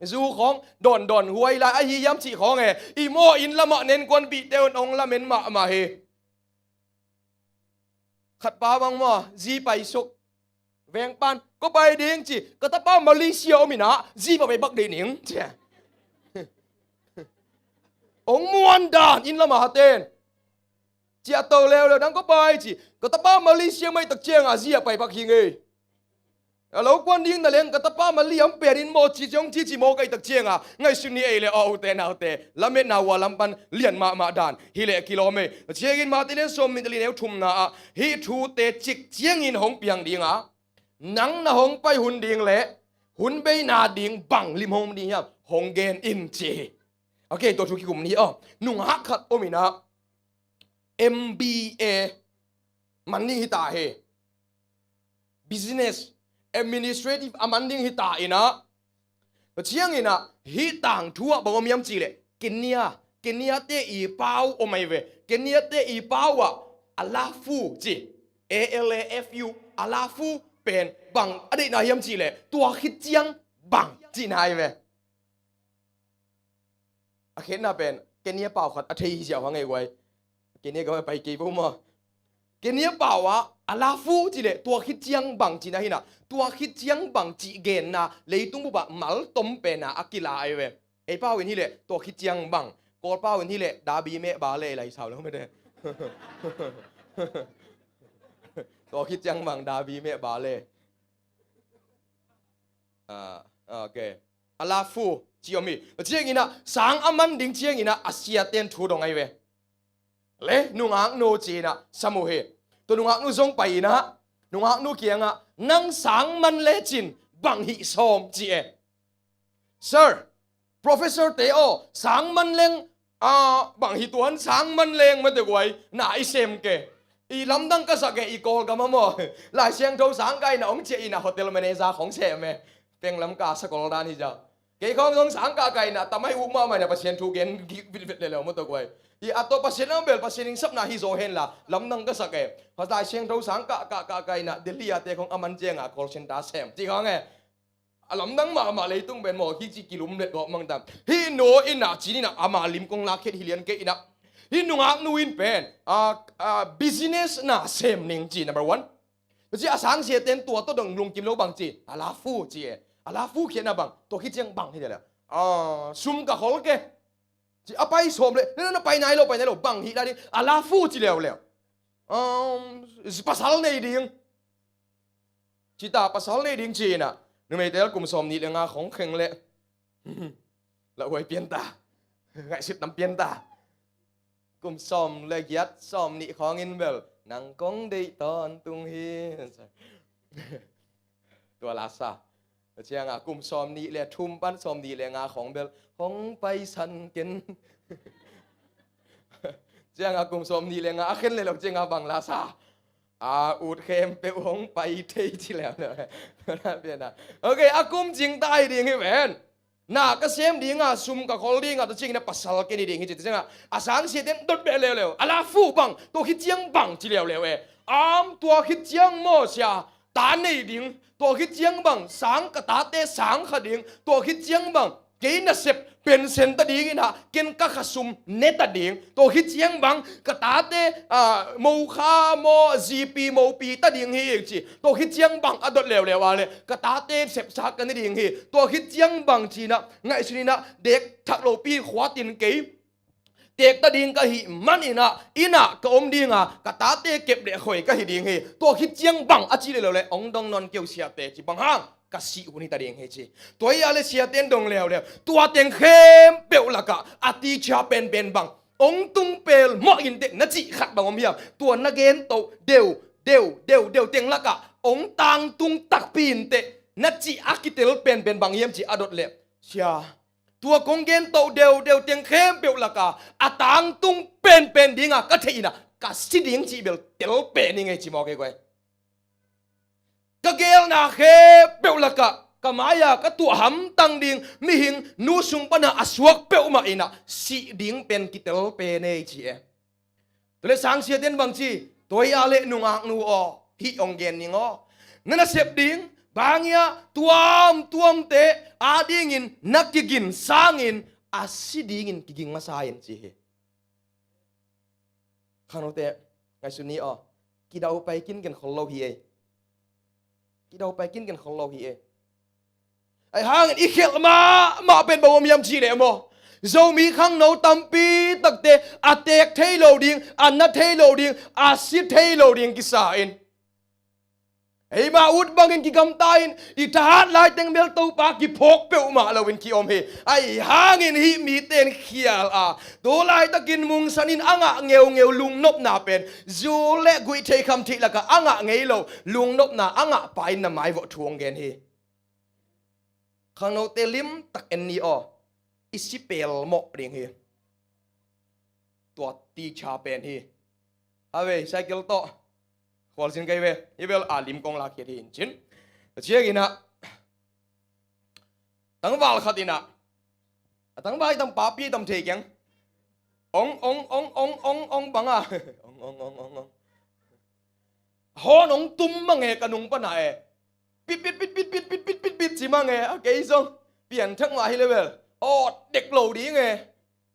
Zu khawng dawndawn huai lai ahi hiam cih khawng e. I maw inn lamah nenkuanpihte un hong lamen mahmah hi. Khatpa bang maw zi paisuk. Vengpan ko pai ding ci, ka tapa Malaysia om inah zi pa pai bak dih ning ci. Ong muan dan inn lama haten. Ciah to leuleu dang ko pai ci, ka tapa Malaysia mai tak cianga zi a pai bak hi ngei. A lo kuan ding na leng ka tapa Malaysia om pen in maw ci ciong ci ci maw kai tak cianga ngaihsun ni ei le aw ute naute. Lametna ua lam pan lian mahmah dan hileh kilawm ei. Ciangin Mate lian sawm nih tali neu thumna ah hih thute cik ciangin hong piang dinga nang na hong pai hun ding le hun beina ding bang lim hong ding hiam hong gen in ci hi. Ok, tua thu kikum ni aw. Nungak khat om inah M B A man ding hi ta hi. Business administrative a man ding hi ta inah. Tua ciang inah hih tangthu ah bang om hiam ci leh Kenya, Kenya te i pau om ai ve. Kenya te i pau ah alafu ci, A L A F U, alafu pen bang a deihna hiam ci leh tua khit ciang bang cihna ai ve. A khenna pen Kenya pau khat a thei hi ziau hang ei guai. Kenya gam a pai kei bo maw. Kenya pau ah alafu ci leh tua khit ciang bang cihna hinah tua khit ciang bang cih genna leitung bup ah mal tom pena a kila ai ve. Ei pau in hileh tua khit ciang bang. Kawl pau in hileh dabi meh ba le lai sau lo mete. Tua khit ciang bang dabi meh ba le. Ah, ok. Alafu ci om hi. Cianginah sang a man ding cianginah a siaten thu dong ai ve. Le nungaknu ci inah sam uh hi. Tua nungaknu zong pai inah nungaknu kiangah nang sang man lecin bang hih sawm ci e. Sir, professor te aw, sang man leng, ah, bang hi tuan sang man leng mate guai na i sem ke. I lamdang ka sak e i Kawlgam a maw. Lai Siangtho sang ka inah hong ciah inah hotel manager khong sem e. Penglam ka sakol dan hi zau. Kei khong zong sang ka ka inah tamai uk mahmah inah Pasian thu gen gik vitvet leleu mate guai. I a tawh Pasian lam bel Pasian in sapna hi zaw hen la lamdang ka sak e. Lai Siangtho sang ka ka ka ka inah Delhi a te khong a man ciangah call center sem ci khong e. A lamdang mahmah leitung pen maw hih ci kilum let gawh mangtam. Hih no inah cin inah ama lim kong lakkhiat hi lian kei inah. Hih nungaknu in pen a, a business na sem ning ci number one. Ci a sangsiaten tua tawh dong lungkim lo bang ci alafu ci e. Alafu khiatna bang tua khit ciang bang hi le. A sum ka khol ke. Ci a pai sawm le na pai nai lo pai nai lo bang hih la ding alafu ci leuleu. Um, pasal nei ding. Cita pasal nei ding ci inah numeite kum sawm nih le nga khong kheng le. Lauhuai pianta. Ngaihsut nam pianta. Kum sawm le giat sawm nih khawngin bel nang kong deih tawntung hi. Tua lasa. Cianga kum sawm nih le thum pan sawm nih le nga khawng bel hong paisan ken. Cianga kum sawm nih le nga a khen le lo cianga bang lasa. A ut khempeuh hong pai thei ci leuleu. Ok, a kum cing ta hi ding hi ven. Na ka sem dinga sum ka khol dinga tua ciangin a pasal ken hi ding hi ci tua cianga a sangsiaten dot beh leuleu alafu bang tua khit ciang bang ci leuleu e. Am tua khit ciang maw sia ta nei ding tua khit ciang bang sang ka tate sang kha ding tua khit ciang bang kei nasep pensen ta ding inah ken ka khasum ne ta ding tua khit ciang bang ka tate a mokha maw zipi mopi ta ding hi ci tua khit ciang bang a dot leuleu a le ka tate sepsa ka ne ding hi tua khit ciang bang cinah ngaihsun inah dek thak lopi khuatin kei tek ta ding ka hih man inah inah ka om dinga ka tate kep le khoi ka hi ding hi tua khit ciang bang a ci le lo le ong dong non keu siate ci bang hang. ka sih hun hi ta ding hi ci. Tua hi a le siate in dong leuleu, tua teng khempeuh lakah a teacher penpen bang hong tung pelmawh inteh na cih khat bang om hiam? Tua na gen toh deu deu deu deu teng lakah hong tangtung takpi inteh na cih a kitel penpen bang hiam ci a dot leh, sia, tua kong gen toh deu deu teng khempeuh lakah a tangtung penpen dinga ka theih inah ka si ding cih bel tel pen hi ngei ci mawk hi guai. Ka gelna khempeuh lakah ka mai-a ka tuah hamtang ding mihing nu sung pana a suak peuhmah inah sih ding pen kitel pen ei ci e. Tua le sangsiaten bang ci, tua hi a le nungaknu aw, hih hong gen ning aw, na nasep ding bangia tuamtuamte adingin na kigin sangin a si dingin kiging masa in ci hi. Khangnote, ngaihsun ni aw, kidaupai kinken khol lo hi ei. Kidaupai kinken khol lo hi ei. Ahi hangin i khelh mahmah pen bang om hiam cih leh maw, Zomi khangno tampi takte a teek thei lo ding, a na thei lo ding, a si thei lo ding kisa in, eima ut bangin kigamta in, i thahat laiteng bel Topa kiphawk peuhmah loin kiom hi. Ahi hangin hih mite in khial a, tu laitakin mungsanin a ngah ngeungeu lungnopna pen, zu le guih theih kham theih lakah a ngah ngei lo lungnopna a ngahpa in na maivawh thu hong gen hi. Khangnote limtak en ni aw, i si pelmawh ding hi. Tua teacher pen hi. A vei, cycle tawh khualzin kei ve, i bel a lim kong lakkhiat hi in cin. Tua cianginah tangval khat inah, a tangval i tam, papi i tam thei keng, ong ong ong ong ong ong banga ong ong ong ong ong, hawn ong tum mange ka nung pana e. Pit pit pit pit pit pit pit pit pit ci mange, a kei zong pianthak mah hi le bel awt dek lo ding e.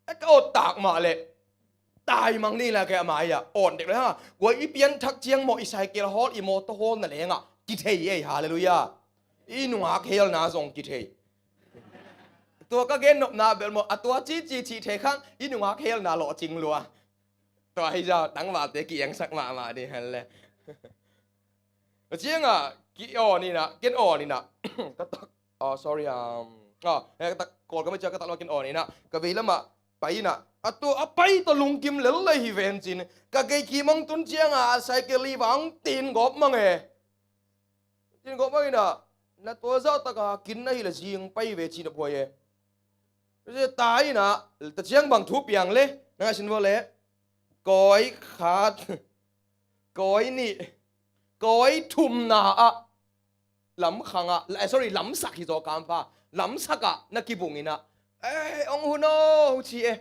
A ka awt tak mah leh tai mang ni la kei a mai-ah awt dek lo hanga, kua i pianthak ciang maw, i cycle hawl, i mawtaw hawl na lengah kithei ei. Halleluiah. I nungak helna zong kithei. Tua ka gennopna bel maw, a tua cici cih thei khang i nungak helna lawhcing lua. Tua hi zah tangvalte ki-engsak mahmah ding hen le. Tua ciangah ki-awn inah, ken awn inah ka tak, oh, sorry, um, oh, eh, ka tak, Kawlgam ah ciah ka tak lo ken awn inah ka vei lamah pai inah, a tua a pai tawh lungkim lel lei hi ven cin, ka gei kim hong tun ciangah a cycle liva hong tin gawp mang e. Tin gawp mang inah, na tua zah taka kin na hi le zing pai ve cin a buai e. Tua ciang tai inah, ta ciang bang thu piang le, na ngaihsun vua le, kawi khat, kawi nih, kawi thumna ah lamkhang ah, eh, sorry, lamsak hi zaw kampha, lamsak ah na kibung inah, eh, ong hun aw ci e.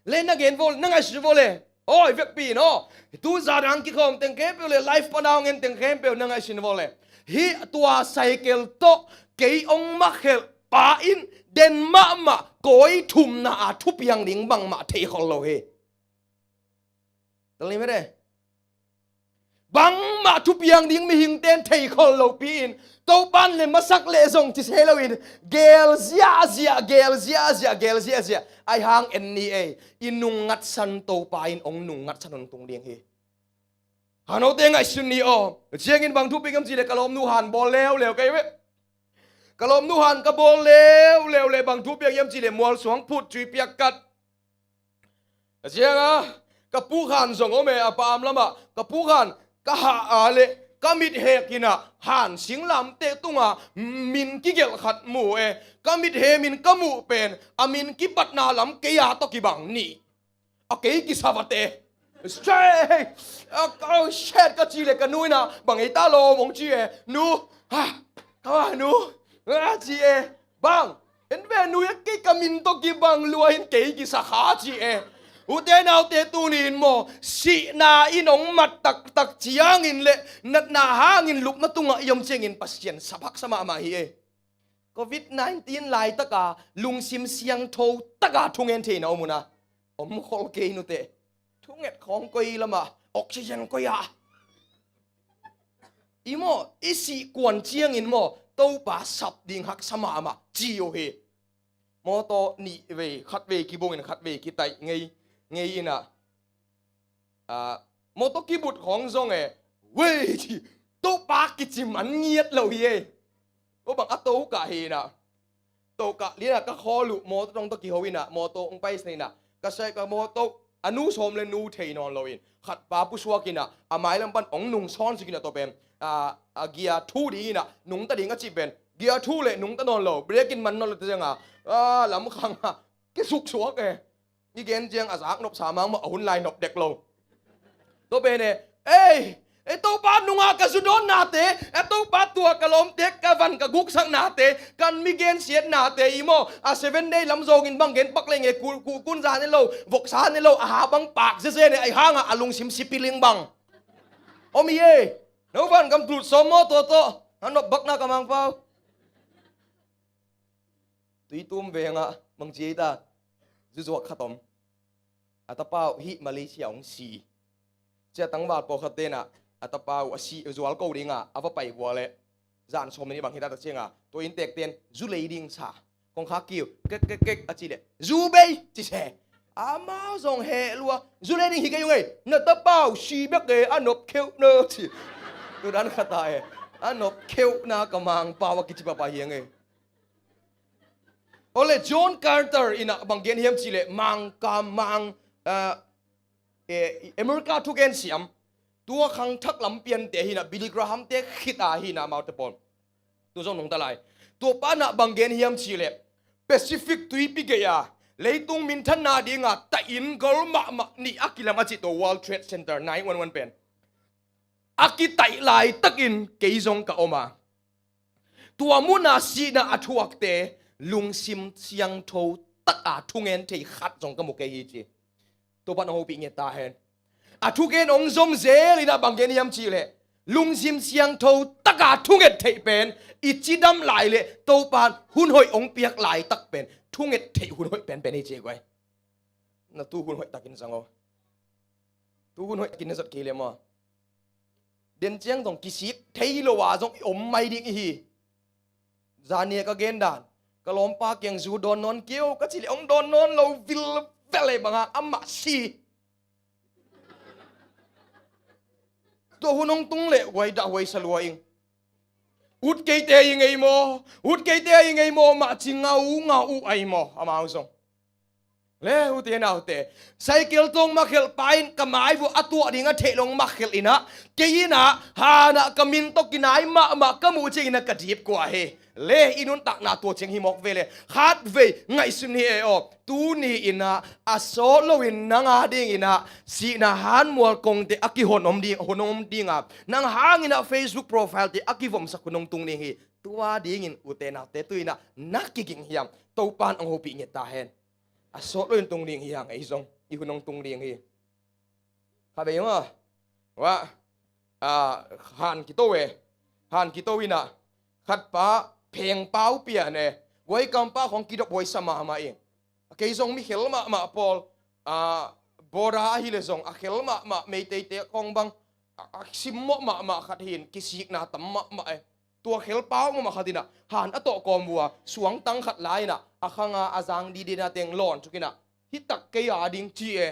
Le na gen vua, na ngaihsun vua le, awi vekpi in aw, tu zadang kikhawm teng khempeuh le life pana ong en teng khempeuh na ngaihsun vua le, hih tua cycle tawh kei ong makhelh pa in den mahmah kawi thumna a thupiang ding bangmah thei khol lo hi. Tel ni mete. Bangmah thupiang ding mihingte in thei khol lopi in, Topan le masak le zong ci se loin, gel ziahziah, gel ziahziah, gel ziahziah. Ahi hang en ni ei, i nungngatsan Topa in hong nungngatsan hong tung ding hi. Khangnote ngaihsun ni aw. Ciangin bang thu piang hiam cih le ka lawmnu han bawl leuleu kei ve. Ka lawmnu han ka bawl leuleu le bang thu piang hiam cih le mualsuang phut cui piak kat. A cianga ka pukhan zong om e, a paam lamah ka pukhan ka hah a le ka mit hek inah han singlamteh tunga min kigelh khat mu e. Ka mit he min ka muh pen a min kipatna lam kei a tawh kibang nih. A kei kisa vate. Straight. A, oh shit, ka ci le ka nu inah bang ei ta lawm hong ci e. Nu, ha, ka nu, a ci e. Bang en ve nu, a kei ka min tawh kibang lua in kei kisa kha ci e. Ute naute, tuni in maw, sihna in hong mat taktak ciangin le natna hangin lupna tungah i om ciangin Pasian sap haksa mahmah hi e. Covid nineteen laitaka lungsim siangtho taka thungen theihna om una om khol kei nute. Thunget khawng koi lamah oxygen koi ah i maw, i sih kuan ciangin maw, Topa sap ding haksa mahmah ci uh hi. Mawtaw nih vei, khat vei kibungin khat vei kitaih ngei, ngei inah, ah, mawtaw kibut khawng zong e, wei ci, Topa kicim an ngiat lo hi e. Tua bang a to kah hi inah, to kah lianah ka khawl uh mawtaw tawng tawh kiho inah mawtaw hong paisan inah ka sai ka mawtaw a nu sawm le nu thei nawn lo in khat pa pusuak inah a mailam pan hong nung sawn suk inah tua pen a, a gia thu ding inah nungta ding a cih pen gia thu le nungta nawn lo, break in man nawn lo te ciangah a lamkhang ah kisuksuak e. I gen ciang a zak nopsa mahmah a hun lai nop dek lo. Tua pen e, ei, e Topa nungah ka zu dawnnate, e Topa tua ka lawmte ka van ka guksaknate, kan mi gensiatnate i maw, a seven day lam zawngin bang gen pak leng e, ku, ku, kunza ne lo, voksa ne lo, a ha bang pak zeze ne, ai hangah a lungsim sipiling bang om hi e. No van kam tut sawm maw tua tawh a nop bakna ka Mangpau. Tuitum vengah bangci ei ta, zuzuak khat om. A tapa uh hih Malaysia hong si. Cia tangval pawlkhat tenah a tapa uh a si zual ko dingah a va pai vua leh zan sawm ni bang hita ta ciangah tua inntek ten zu lei ding sa. Kongkhak kiu kek kek kek a ci leh zu bei ci se. Amau zong heh lua, zu lei ding hi kei ung ei, na tapa uh si bek e, a nop kheuh na ci. Tudan khata e, a nop kheuh na ka Mangpau a kici papa hiang ei. Ole John Carter inah bang gen hiam cihleh Mangkam Mang, eh, eh, America thugen siam tua khangthak lam piante hinah Billy Graham te khit a hinah amaute pawl. Tu zong nungta lai. Tua panah bang gen hiam cihleh Pacific tuipi gei a leitung minthanna dinga tahin gol mahmah nih a kilam a cih tua World Trade Center nine one one pen a kitaih laitakin kei zong ka om a. Tua muna sihna a thuakte lungsim siangtho taka thungen thei khat zong ka mu kei hi ci. Tua pan hong hopih nget ta hen. A thugen hong zom zel inah bang gen hiam cihleh lungsim siangtho taka thunget theih pen i cidam lai le Topan hun hoih hong piak laitak pen thunget theih hun hoih penpen hi ci guai. Na tu hun hoih takin zang aw. Tu hun hoih takin na zat kei le maw? Den ciang zong kisik thei lo a zong i om mai ding i hi. Zania ka gen dan ka lawmpa kiang zu dawn nawn kei o ka cih leh hong dawn nawn lo vilvel e banga amah si. Tua hun hong tung leh huai dah huai sa lua ing. Ut keite i ngei maw? Ut keite i ngei maw? Mah ci ngau ngau uh ai maw? Amau zong le ute naute, cycle tawng makhelh pa in ka mai vua a tuah ding a theih long makhelh inah kei inah hanah ka min tawh kinai mahmah ka muh ciang inah ka dip kua hi. Le i nuntakna tua ciang hi mawk ve le khatvei ngaihsun hi e aw. Tuni inah a sawt loin nang a ding inah sihna hanmual kongte a kihon om ding, hon om dinga nang hang inah Facebook profile te a kivomsak hun hong tung ding hi. Tua dingin ute naute tu inah na kiging hiam? Topan hong hopih nget ta hen. A sawt loin tung ding hi hang ei zong i hun hong tung ding hi. Kha bei maw? Wah, ah, han kito e. Han kito inah khat pa pheng pau pian e. Guai kam pa khong kidop huai sa mahmah ing. Kei zong mi khel mahmah pawl, ah, boda ahi le zong a khel mahmah Meiteite khong bang a, a simmawh mahmah khat hin kisikna tam mahmah e. Tua khel pau mahmah khat inah han a tawh kawm vua suangtang khat la inah a khanga a zang didena teng lawn thuk inah hi tak kei a ding ci e.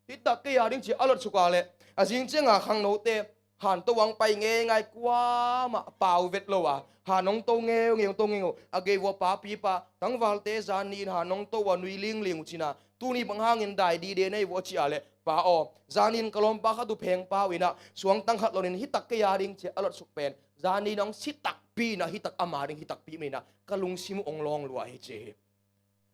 Hi tak kei a ding ci a lot suka le a zing cianga khangnote han to ang pai ngeingai kuamah pau vet lo a han hong to ngeungeu to ngeungeu a gei vua papipa tangvalte zan ni in han hong to a nui lingling uh cina tuni bang hangin dai dide nei vua ci a le pa aw zan ni in ka lawmpa khat uh pheng pau inah suangtang khat lonin hi tak kei a ding ci a lot suk pen zan ni in hong si takpi inah hi tak ama ding hi takpi mai inah ka lungsim uh hong lawng lua hi ci hi.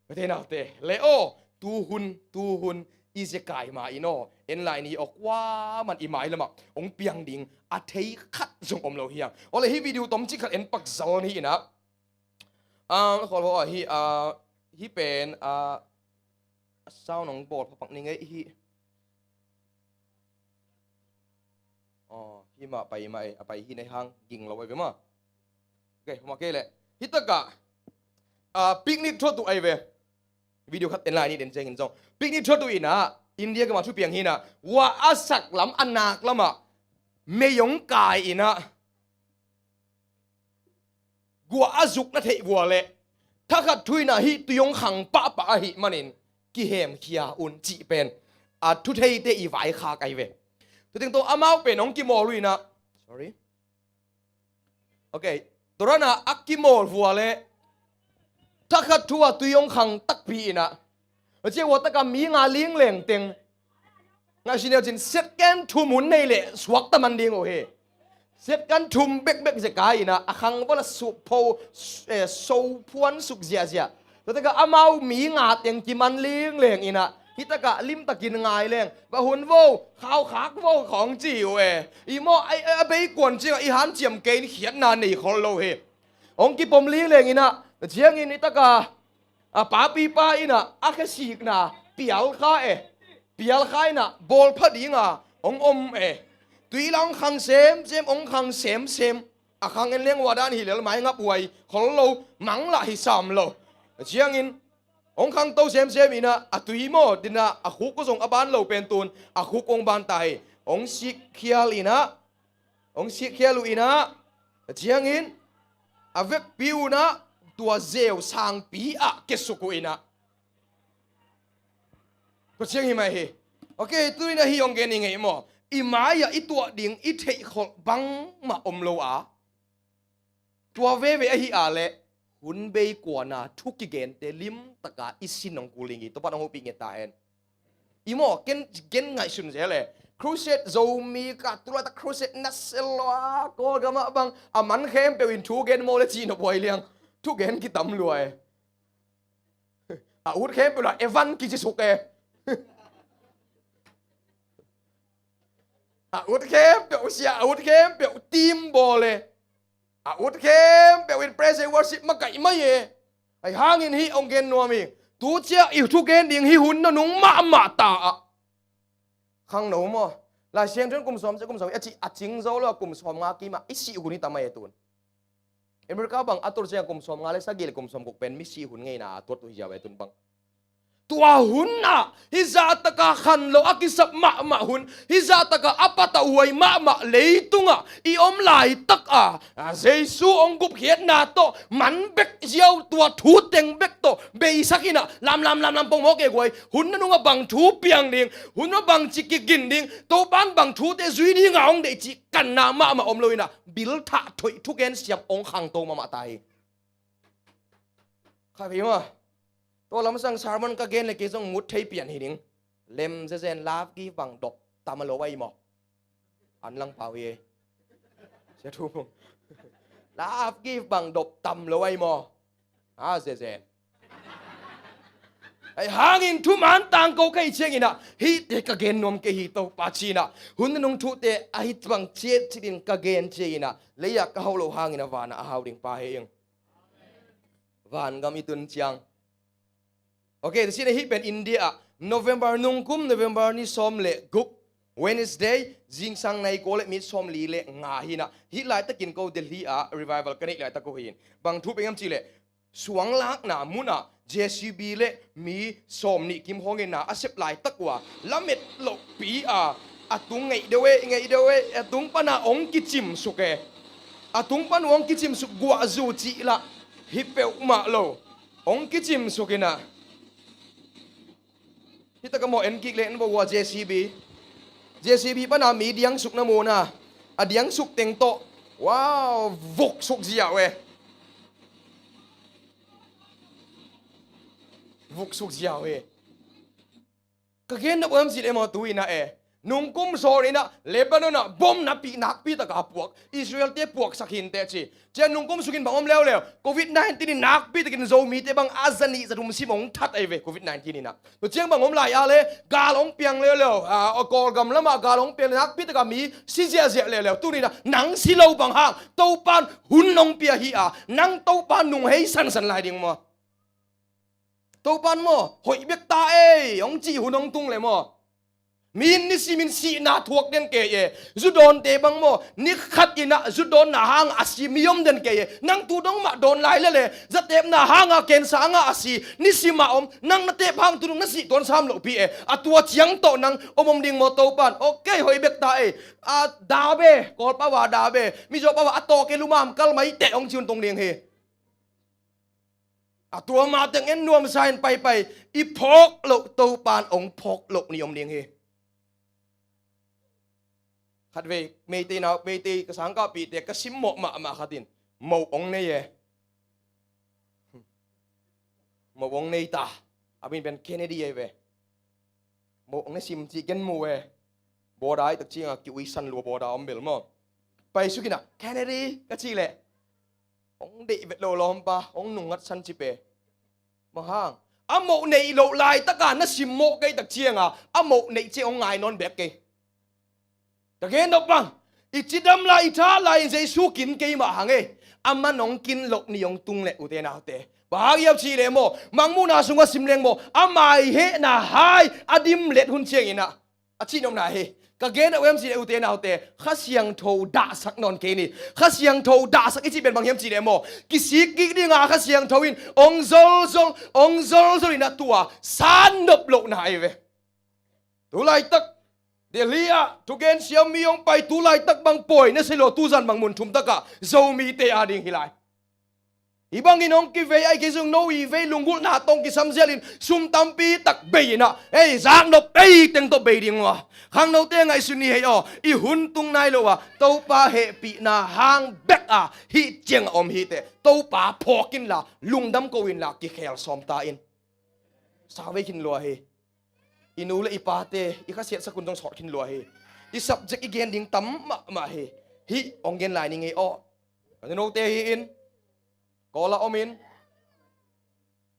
Ka thei naute le aw, tuhun tuhun i zekai ma in aw en lai ni aw kuaman i mailamah hong piang ding a thei khat zong om lo hiang. Aw le hi video tom cik khat en pak zal ni inah a khawl aw hi a hi pen a sound hong bawl phapak ni ngei hi. Aw hi mah pai mah e a pai hi nei hang ging lo ai ve ma. Ok huma kei le hi takah a picnic thuatu ai ve. Video khat en lai ni den ciangin zong picnic thuatu inah India gama thupiang hinah wa a sak lam a nak lamah mei hong kai inah gua a zuk na theih vua le thakhat thu inah hih tui hong khang pahpah ahih manin kihemkhia un cih pen a thutheite i vaikhak ai ve. Tuting tawh amau pen hong kimawl uh inah sorry. Ok. Tua dan a a kimawl vua leh thakhat thu a tui hong khang takpi in ah, a ciang hua tak a mi nga lingleng teng ngaihsun ni uh cin, second thum hun nei leh suakta man ding uh hi. Second thum bekbek zia ka in ah a khang bawla suh pho, eh, so phuan suk ziahziah. Tua tak a amau mi nga teng kiman lingleng in ah, hih tak a limtakin ngai leng, va hun vo, khaukhak vo khawng ci uh e. I maw, a, a, a bei kuan ciang a i hanciam kei in khiatna nei khol lo hi. Hong kipom lingleng in ah, a ciangin hih tak a, a papi pa in ah a khesikna pial kha e. Pial kha in ah bawl pha ding a hong om e. Tui la hong khang semsem, hong khang semsem. A khang en leng hua dan hi lel, mai ngap huai khol lo, mang lah hi sam lo. A ciangin hong khang to semsem in ah, a tui maw, din ah a khuk uh zong a ban lo pen tun a khuk hong ban ta hi. Hong sikkhial in ah, hong sikkhial uh in ah, a ciangin a vekpi un ah tua zeu sangpi ah kiasuk uh in ah. Tua ciang hi mai hi. Ok, tu in ah hih hong gen i ngei maw? I mai-ah i tuah ding i theih kholh bangmah om lo a, tua veve ahi a leh hun bei kuan a thu kigente limtak a i sin hong kul ding hi. Tua pan hong hopih nget ta hen. I maw, ken, ken ngaihsun zel e. Crusade Zomi ka, tu laitak crusade na sel lo a, Kawlgam ah bang a man khempeuh in thu gen maw le cih nop huai liang. Thu gen kitam lua e. A ut khempeuh lah Evan kici suk e. A ut khempeuh sia, a ut khempeuh team bawl e. A ut khempeuh in praise and worship makaih mai e. Ahi hangin hih hong gen nuam hi. Tu ciang i thugen ding hih hun nanung mahmah ta ah. Khangno maw? Lai Siangtho in kum sawm sia kum sawm a ci, a cing zo lo a kum sawm nga kim ah i sih hun hi ta mai e tun. America bang a tuat ciang kum sawm nga le sagih le kum sawm guk pen mi sih hun ngeina a tuat uh hi ziau e tun bang. Tua hun ah hih zahtak a khan lo a kisap mahmah hun, hih zahtak a a patauhuai mahmah leitung ah i om laitak a, a, Jesu hong gupkhiatna tawh man bek ziau, tua thu teng bek tawh beisak in ah lamlam lamlam pongmawk e guai. Hun nanung ah bang thu piang ding, hun ah bangci kigin ding, Topan bang thute zui ding a hong deih cih kanna mahmah om lo in ah, bil thah thoih thugen siam hong khangto mahmah ta hi. Kha vei maw? Tua lamsang sermon ka gen le kei zong mut thei pian hi ding. Lem zezen love gift bang dop tam a lo ai maw? An lang pau hi. Sia thu pung. Love gift bang dop tam lo ai maw? A zezen. Ahi hangin thuman tangko ka hih ciangin ah, hihte ka gen nuam kei hi Topa ci-in ah, hun nanung thute ahi bang ciat citin ka gen ciangin ah, lei-ah ka hauh loh hangin ah vanah a hau ding Pa hi ing. Vangam i tun ciang. Ok, tua ciang hih pen India ah November nungkum, November ni sawm le guk, Wednesday, zingsang nai kua le minit sawmli le nga hi-in ah, hih laitakin ko Delhi ah revival ka neih laitak uh hi-in. Bang thu peuh hiam cih leh, suanglakna munah J C B le mi sawmnih kim hong in ah a sep laitak uh a, lamet lohpi a, a tung ngeih deuh e, ngeih deuh e, a tung pana hong kicimsuk e. A tung pan uh hong kicimsuk, guahzu cih lah hi peuhmah lo. Hong kicimsuk in ah. Hih tak a maw, en kik leh en vo uh a J C B. J C B pana mi diangsuk na mu na. A diangsuk teng tawh. Wow, vuksuk ziau e. Vuksuk ziau e. Ka gen nop hiam cih leh maw, tu-in ah e, nungkum zaw in ah Lebanon ah bom napih nakpi taka puak, Israel-te puaksak hi inteh ci. Ciang nungkum sungin bang om leuleu, covid nineteen in nakpi takin Zomite bang a zanih zathum sim hong that ahi ve, covid nineteen in ah. Tua ciang bang om lai a le, gal hong piang leuleu, a, Kawlgam lamah gal hong piang le nakpi taka mi si ziahziah leuleu. Tuni-in ah nang si lo bang hang, Topan hun hong pia hi a, nang Topan nung hei sansan lai ding maw? Topan maw, hoih bek ta ei, hong cih hun hong tung le maw? Mi in nisimin sihna thuak den kei e. Zudawnte bang maw, ni khat in ah zudawnna hangah a si mi om den kei e. Nang tu dong mah dawn lai lel e. Zatepna hangah cancer hangah a si, nisim a om, nang na tep hang tu dong na sih tuan sam lohpi e. A tua ciang tawh nang om om ding maw Topan? Ok, hoih bek ta ei. A dabe, Kawlpau a dabe, Mizo pau a a tawk e, lumam kal mai teh hong ci hun tung ding hi. A tua mah teng en nuamsa in paipai, i phawk loh Topan hong phawk loh ni om ding hi. Khatvei Meitei nau, Meitei ka sangkahpihte ka simmawh mahmah khat in, Moh ong nei e. Moh ong nei ta. A min pen Kennedy e ve. Moh ong nei sim ci ken mu e. Bawda i tak cianga ki uisan lua bawda om bel maw. Pai sukina Kennedy ka ci leh ong deih vet lo lawmpa, ong nungngat san ci pe. Mahang a moh neih loh laitaka na simmawh kei tak cianga a moh neih ciang ong ngai nawn bek kei. Ka gen nop bang i cidam lai i tha lai in Jesu kin keimah hang e. Amah nong kin loh ni ong tung leh ute naute, bang hang hiam cih leh maw, Mangmuhna sungah sim leng maw, ama i hehna hai a dim let hun cianginah a cihnopna hi. Ka gen a uem cih leh ute naute, Kha Siangtho dahsak nawn kei ni. Kha Siangtho dahsak i cih pen bang hiam cih leh maw, kisik kik dinga Kha Siangtho in ong zolzol ong zolzol in a tua sannop lohna ahi ve. Tulaitak Delhi ah thugen siammi ong pai, tulaitak bang pawi na si lo, tuzan bang mun thum takah Zomite a ding hi lai. Hih bangin hong kivei ai kei zong no i vei lunggulhna tawh hong kisam zialin sum tampi tak bei inah ei zaknop ei teng tawh bei ding uh a, khangnote ngaihsun ni hei aw, i hun tung nai lo a Topa hehpihna hang bek a hih ciang a om hiteh Topa phawk inla lungdam ko inla kikhel sawm ta in. Sa vei khin lua hi. I nu le i pate i khasiatsak hun zong sawt khin lua hi. I subject i gen ding tam mahmah hi. Hih hong gen lai ni ngei aw. Ka nunote hi in Kawl ah om in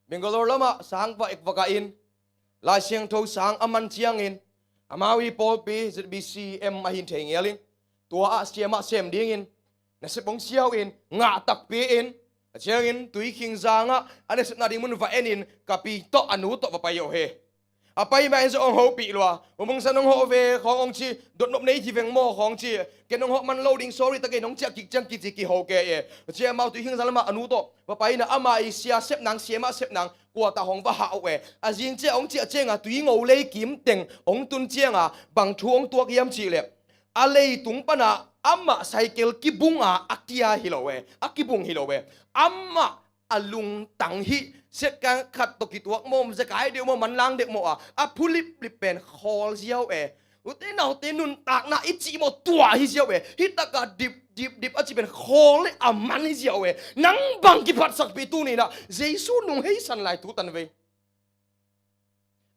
Bangalore lamah sang va ek va kah in Lai Siangtho sang a man ciangin amau i pawlpi Z B C M a hin thei ngial in tua ah siamah sem dingin nasep hong siau in ngah takpi in a ciangin Tuikhing zangah a nasepna ding mun va en in ka pi tawh a nu tawh va pai uh hi. A pai mah in zong hong hopih lua. Umungsan hong hawh ve khawng hong ci, dotnop nei hi veng maw khawng ci. Ken hong hawh man lo ding, sorry ta kei, nong ciah kik ciang kici kiho kei e. Cia mau Tuikhing zang lamah a nu tawh va pai inah ama i sia sep nang, siamah sep nang kuatah hong va hah uh e. A zing ciah hong ciah cianga Tuingo lei kim teng hong tun cianga bang thu hong tuak hiam cih leh a leitung pana amah cycle kibunga a kia hi lo e, a kibung hi lo e. Amah a lungtang hih siatkang khat tawh kituak mawm zekai deuh maw, manlang deuh maw a a phu liplip pen khawl ziau e. Ute naute, nuntakna i cih maw tua hi ziau e. Hih taka dip dip dip a cih pen khawl le a man hi ziau e. Nang bang kiphatsakpi tuninah Jesu nung heisan lai tutan vei.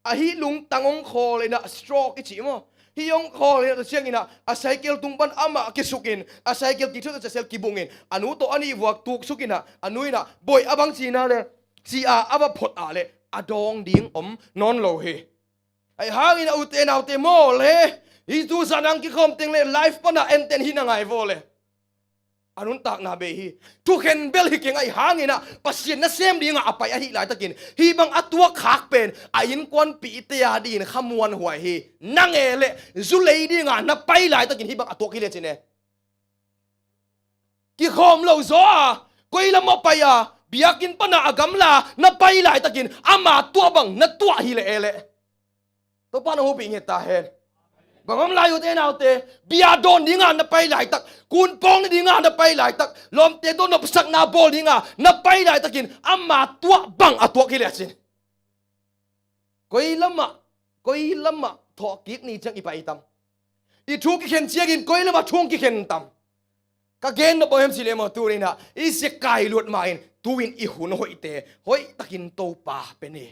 Ahi lungtang hong khawl inah stroke i cih maw? Hih hong khawl inah tua cianginah a cycle tung pan amah kisukin a cycle kithut a cesel kibungin a nu tawh a nih vuak tuksuk inah a nu inah boih a bang cina le ci-a a va phot ah le a dawng ding om nawn lo hi. Ahi hangin a ute naute maw le hih tu zanang kikhawm teng le life pana enten hi na ngai vaw le. A nuntakna bei hi. Thukhen bel hi keng ahi hanginah Pasian nasem dinga a pai ahi laitakin hih bang a tuak khak pen a innkuanpihte a dingin khamuan huai hi. Nang e le zulei dinga na pai laitakin hih bang a tuak hi lecin e. Kikhawm lo zaw a koi lam a pai a biakinn pana a gamla na pai laitakin ama tuah bang na tuah hi le e le. Topa na hupih nget ta hen. Bang om lai ute naute, bia dawn dinga na pai laitak, kunpawng na dinga na pai laitak, lawmte tawh nopsakna bawl dinga na pai laitakin ama tuah bang a tuak hi le a cin. Koi lamah, koi lamah thawhkik ni ciang i pai i tam. I thu kikhen ciangin koi lamah thu kikhen tam. Ka gen nop bang hiam cih leh maw, tuninah i zekai luat ma-in tuin i hun hoihte hoihtakin Topa pe ni.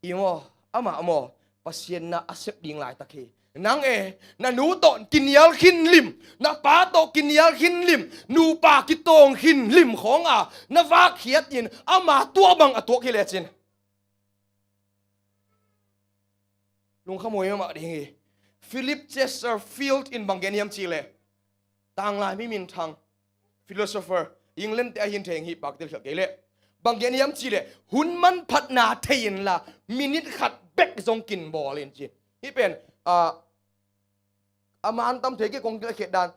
I maw, amah maw, Pasian na a sep ding laitak hi. Nang e, na nu tawh kinial khin lim, na pa tawh kinial khin lim, nupa kitawng khin lim khawnga na vakkhiat in ama tuah bang a tuak hi lecin. Lungkham huai mahmah ding hi. Philip Chesterfield in bang gen hiam cih leh, tanglai mi minthang philosopher, England te a hin thei hi, paktel khial kei leh, bang gen hiam cih leh, hun manphatna thei inla minit khat bek zong kin bawl in ci. Hih pen a, a man tam thei kei kong kilakhiat dan.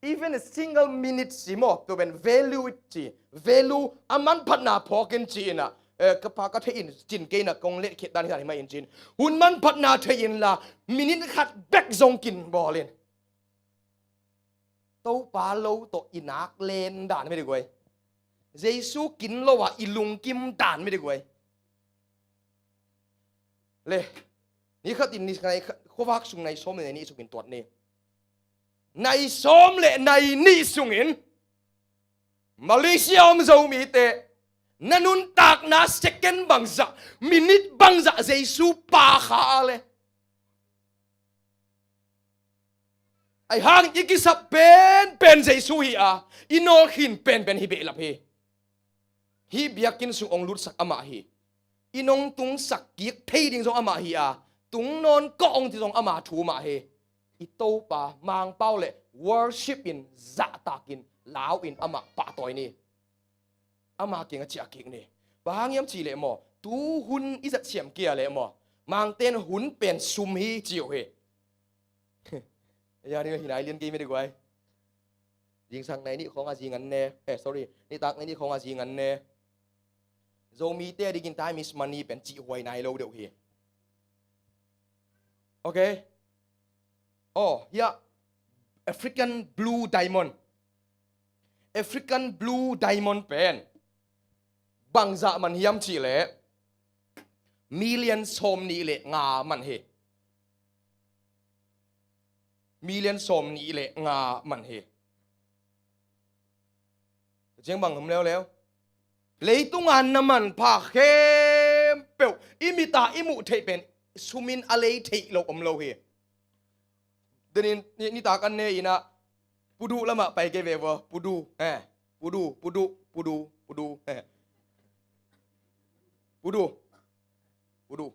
Even a single minute ci maw, tua pen value it ci. Value a manphatna phawk in ci inah, eh, ka pa ka thei in cin kei inah kong letkhiat dan hi dan hi mah in cin. Hun manphatna thei inla minit khat bek zong kin bawl in. Topa lo tawh i nak len dan mi diguai. Jesu kin lo ah i lungkim dan mi diguai. Le, ni khatin ni khat, khuavak sung nai sawm le nai nih sungin tuat ni. Nai sawm le nai nih sungin Malaysia om Zomite, na nuntakna second bangzah, minute bangzah Jesu pa kha a le. Ahi hang i kisap penpen Jesu hi a, i nawlkhin penpen hi behlap hi. Hih biakinn sung ong lutsak amah hi. I nong tungsak kik thei ding zong amah hi a, tung nawn kawh ong ci zong ama thu mah hi. I Topa Mangpau le worship in, zahtak in, lau in amah pahtawi ni. Ama kiang a ciah kik ni. Bang hang hiam cih leh maw, tu hun i zat siam kia leh maw, Mangte'n hun pen sum hi ci uh hi. Ya, ni hi nai lian kei mete guai. Zingsang nai nih khawng a zingan ne. Eh, sorry. Nitak nai nih khawng a zingan ne. Zomite a dingin time is money pen cih huai nai lo deuh hi. Okay. Oh, hiah African Blue Diamond. African Blue Diamond pen bangzah man hiam cih leh million sawm nih le nga man hi. Million sawm nih le nga man hi. Ciang bang om leuleu. Leitunga na manpha khempeuh i mita i muh theih pen sumin a lei theih loh om lo hi. Denin ni, nitak an ne inah Pudu lamah pai kei ve vua. Pudu, eh, Pudu, Pudu, Pudu, Pudu, eh. Pudu, Pudu.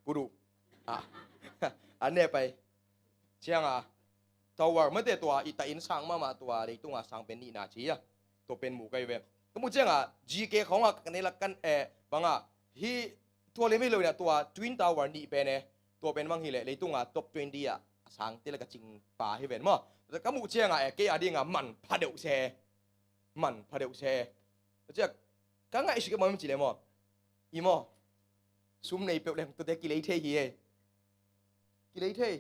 Pudu. Ah. An ne pai. Cianga tower mate tua i ta inn sang mahmah tua leitunga sang pen nihna ci a. Tua pen mu kai ve. Ka mu cianga G K khonga ka ne lak kan eh banga hi tua le mi lo ina tua Twin Tower nih pen eh. Tua pen bang hi le leitunga top twenty a sang te la ka cing pa hi ven maw. Ka mu cianga eh kei a dinga man pha deuh se. Man pha deuh se. Ciak ka ngaihsut kei maw mi ci le maw. I maw. Sum nei peuh leng tuate kilei thei hi e. Kilei thei.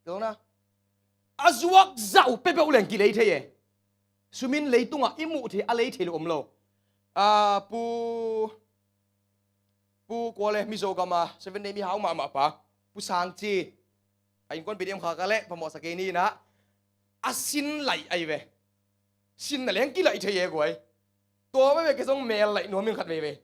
Tawna a zuak zah uh peuhpeuh leng kilei thei e. Sumin leitunga i muh thei a lei thei lo om lo. A pu Pu kua le Mizo gama Seven Day mihau mahmah pa Pu Sang ci. A innkuan P D M kha ka le phamawhsa kei ni inah a sin laih ahi ve. Sin na leng kilaih thei e guai. Tua veve kei zong mel laih nuam in khat veve.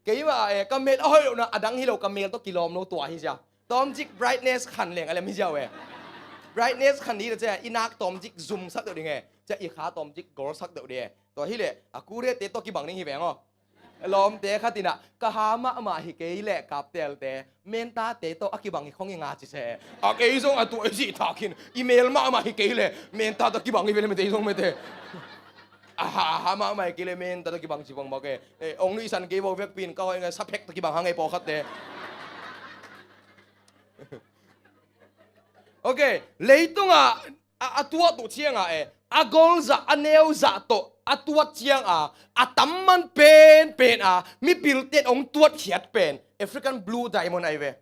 Keimah eh ka mel a hoih lohna a dang hi lo ka mel tawh kilawm lo tua hi sia. Tawmcik brightness khan leng a lem hi ziau e. Brightness khan hi lo cia i nak tawmcik zum sak deuh ding e. Cia i kha tawmcik gol sak deuh ding e. Tua hi le a kure te tawh kibang ding hi veng aw. Lawmte khat inah ka ha mahmah hi kei leh kaptelte mentate tawh a kibang hi khong i nga ci se. A kei zong a tua i cih thakin i mel mahmah hi kei leh menta tawh kibang hi ve le mete i zong mete. A ha, a ha mahmah hi kei leh menta tawh kibang ci bang bak e. Eh, ong nuihsan kei bo vekpin ka hoih ngai saphek tawh kibang hang ei pawlkhatte. Ok, leitungah a, a tuat uh ciangah e, a golzah, a neuzah tawh a tuat ciangah a tamman penpen a mipilte'n hong tuatkhiat pen African Blue Diamond ahi ve.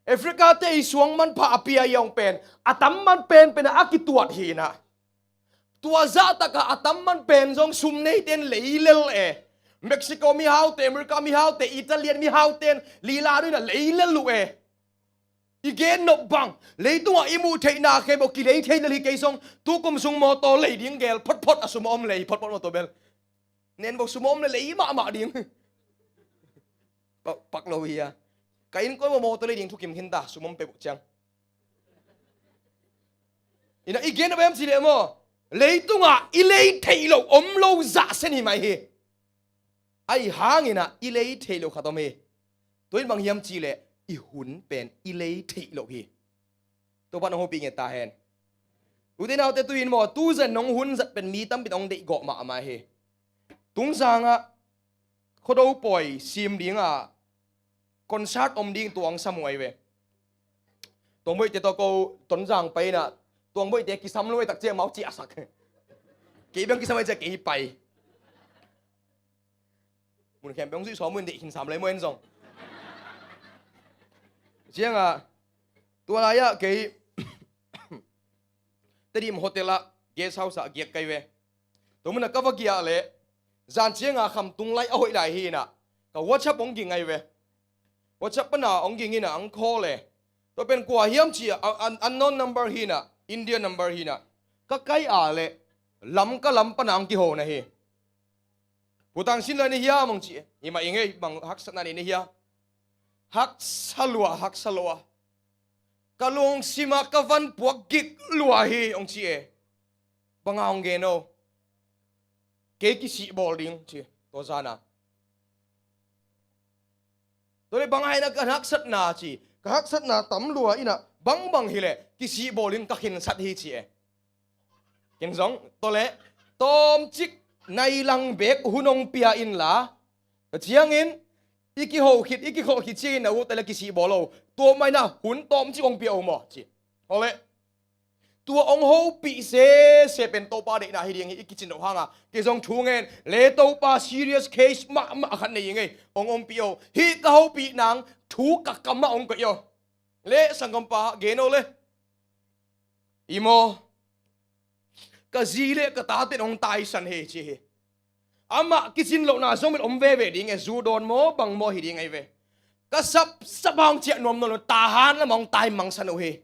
Africa te i suang manpha a pia i hong pen a tamman penpen a a kituat hi inah. Tua zahtakah a tamman pen zong sum neite'n leilel e. Mexico mihaute, America mihaute, Italian mihaute'n lila duina leilel uh e. I gen nop bang leitungah i muh theihna khempeuh kilei thei lel hi kei zong tukum sung mawtaw lei ding gel photphot a sum a om lei photphot mawtaw bel. Nen bawk sum a om le lei mahmah ding. Pak, pak lo hi a. Ka innkuan mawtaw lei ding thukim khin ta sum om peuh ciang. Inah i gen a bem ci leh maw leitungah i lei theih loh om lo zah sen hi mai hi. Ahi hang inah i lei theih loh khat om hi. Tua in bang hiam ci leh i hun pen i lei theih loh hi. Topa nong hopih nget ta hen. Ute naute tu in maw tu zan nong hun zat pen mi tampi nong deih gawh mahmah hi. Tungzangah Khuado pawi sim dingah concert om ding tuang sam uh ahi ve. Tuangboihte tawh ko Tonzang pai inah tuangboihte kisam lo e tak ciah mau ciahsak. Kei bang kisam ahi ciah kei pai. Mun khempeuh hong zuih sawm uh in deih khin sam lai maw en zong. Ciangah tua lai-ah kei Tedim hotel ah guest house ah giak kai ve. Tua munah ka va giah leh zan cianga khamtung lai a hoih lai hi inah ka WhatsApp hong ging ahi ve. WhatsApp pana hong ging inah hong call e. Tua pen kua hiam ci a, an, unknown number hi na, India number hi na. Ka kai a le lam ka lam pana ang kiho na hi. Putang sin lai ni hiam ong ci e. Ima ingei bang haksatna ni ni hia. Haksa lua, haksa lua. Ka lungsima ka van puak gik lua hi ong ci e. Banga ong gen o. Kei kisih bawl ding ci. Tua zana. Tua le banga hina ka haksatna ci. Ka haksatna tam lua ina. Bangbang hi le. Kisih bawl ding ka khinsat hi ci e. Ken zong, tawleh, tawmcik nai lang bek hun ong pia inla. Tua ciangin, i kiho khit, i kiho khit ciangin na ut tawleh kisih bawl lo. Tua maina hun tawmcik ong pia o maw, ci. Tawleh, tua ong hopih sese pen Topa deihna hi ding hi i kicin lo hanga. Kei zong thu ngen, le Topa serious case mahmah khat nei ing ei. Ong ompih o. Hih ka hopih nang, thu ka kamah ong koih o. Le sanggampa, gen o le. I maw, ka zi le ka tate in hong taisan hi ci hi. Amah kicin lohna zong mit om veve ding e, zu dawn maw, bang maw hi ding ahi ve. Ka sapsap hong ciah nuam nuam lo, tahan lam hong tai mangsan uh hi.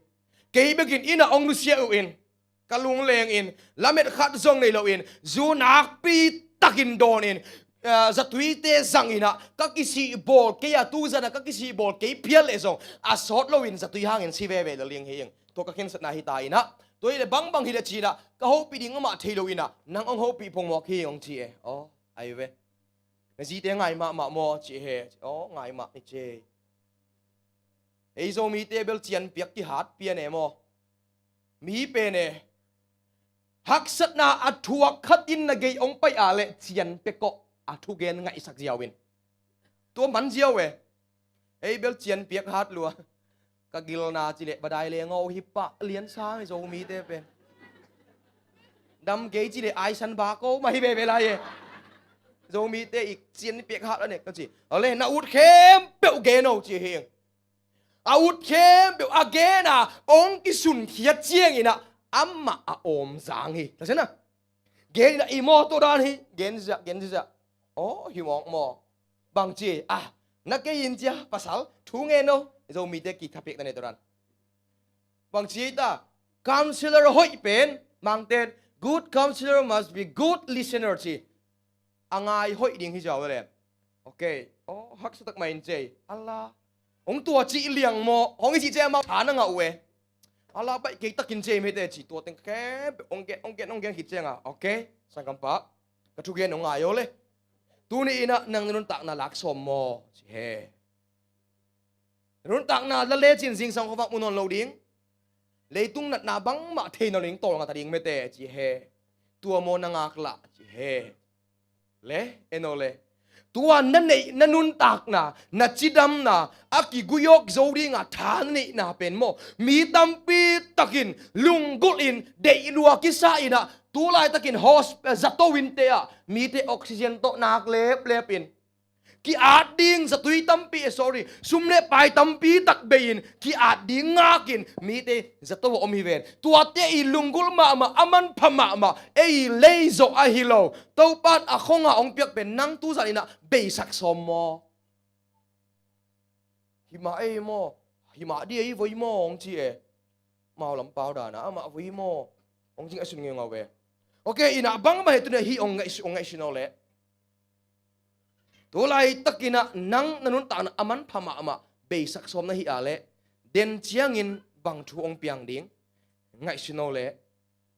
Kei bekin ina hong nusia uh in, ka lungleng in, lamet khat zong nei lo in, zu nakpi takin dawn in, ah, zatuite zang ina, ka kisih bawl, kei a tu zana ka kisih bawl, kei phial le zong, a sawt lo in zatui hangin si veve lo ling hi ing. Tua ka khensatna hi ta ina. Tua hi le bangbang hi le cina, ka hopih ding amah thei lo ina, nang ong hopih pongmawk hi ong ci e. Aw, ai ve. Na zite ngai mahmah maw ci he. Aw, ngai mah ni ci e. Ei Zomite bel cianpiak kihat pian e maw. Mi pen e. Haksatna a thuak khat in na gei ong pai a le cianpiak kawh a thugen ngaihsak ziau in. Tua man ziau e. Ei bel cianpiak hat lua. Ka gilna ci le badai le ngaw hi pah lian sang Zomite pen. Dam kei ci le aisan ba ko mah hi veve lai e. Zomite i cianpiak hat la nek ka ci. Aw le na ut khempeuh gen o ci hi. A ut khempeuh a gen a ong kisun khiat ciang ina amah a om zang hi. Ka sena. Gen ina i maw tua dan hi. Gen zia, gen zia. Aw, hi mawk maw. Bang ci, ah, na kei in cia, pasal, thu ngen o. Zomite kithapiak na ne tua dan. Bang ci ta, counselor hoih pen, Mangten, good counselor must be good listener ci. A ngai hoih ding hi ziau le. Ok, aw, haksa tak mai in ci. Ala. Hong tua ci liang maw, hong i ci ci amau, tha na ngah uh e. Ala baih kei takin ci mete ci, tua teng khempeuh, hong gen, hong gen, hong gen khit ciang a. Ok, sanggampa. Ka thugen hong ngai o le. Tuni ina nang na nuntakna lak sawm maw, ci he. Nuntakna la lecin zingsang khuavak mu nawn lo ding. Leitung natna bangmah thei nawn lo ding tawlnga ta ding mete ci he. Tua maw na ngak lah ci he. Le, en o le. Tua na neih na nuntakna, na cidamna, a kiguiawk zo dinga tha na neihna pen maw. Mi tampi takin, lunggulh in, deih lua kisa ina, tu laitakin hosp-, zato innte ah, mite oxygen tawh nak leplep in. Ki-at ding zatui tampi, eh, sorry, sum le pai tampi tak bei-in ki-at ding ngakin mite zato a om hi ven. Tuate i lunggulh mahmah, a manpha mahmah, ei lei zawh ahi lo. Topan a khonga hong piak pen nang tuzan inah beisak sawm maw? Himah ei maw? Himah di ei voi maw hong ci e. Mau lam pau dana amah voi maw? Hong ci ngaihsun ngeungau ve. Ok, inah bangmah he tuna hih hong ngaihsun, hong ngaihsun aw leh. Tu laitakinah nang na nuntakna a manpha mahmah beisak sawm na hih a leh, den ciangin bang thu hong piang ding? Ngaihsun aw leh,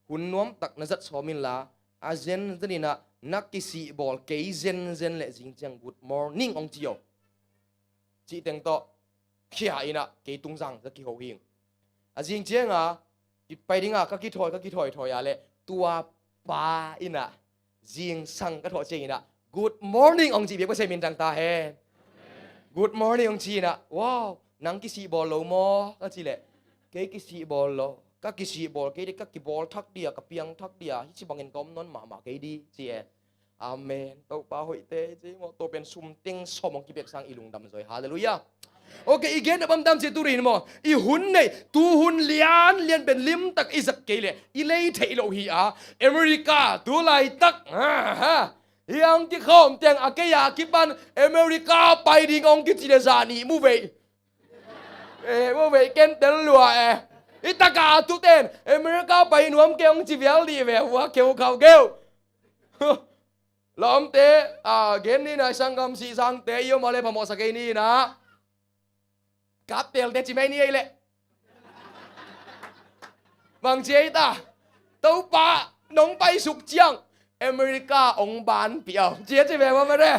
hun nuamtak na zat sawm inla, a zenzen inah na kisihbawl kei zenzen leh zing ciang good morning hong ci aw. Cih teng tawh khia inah kei tungzang ka kiho hing. A zing cianga kipai dinga ka kithawi, ka kithawi thawi a leh tua pa inah zingsang ka thawh ciang inah good morning hong cih biak Pasian min thang ta hen. Good morning hong ci inah, wow, nang kisihbawl lo maw? Ka cih leh kei kisihbawl lo. Ka kisihbawl kei di, ka kibawl thak dia, ka piang thak dia, hih ci bangin ka om nawn mahmah kei di ci e. Amen. Topa hoihte hi ci maw? Tua pen sum teng sawm hong kipiak sang i lungdam zaw hi. Halleluiah. Ok, i gen a bamtam ci tu ri hin maw? I hun neih, tu hun lian lian pen limtak i zat kei leh i lei theih loh hi a. America tu laitak, ha, ha, hi ang kikhawm teng a kei a kipan America pai ding hong kici leh zani mu vei. Eh, mo vei ken tel lua eh. I taka a tuten America pai nuam kei hong ci vial dih ve, hua keu khau keu. Lawmte, a, gen ni na, i sanggam sih sangte i om a le phamawhsa kei ni na. Kaptelte ci mai ni ei leh. Bang ci ei ta. Topa nong paisuk ciang America ong banpih au. Ci a ci ve mama de.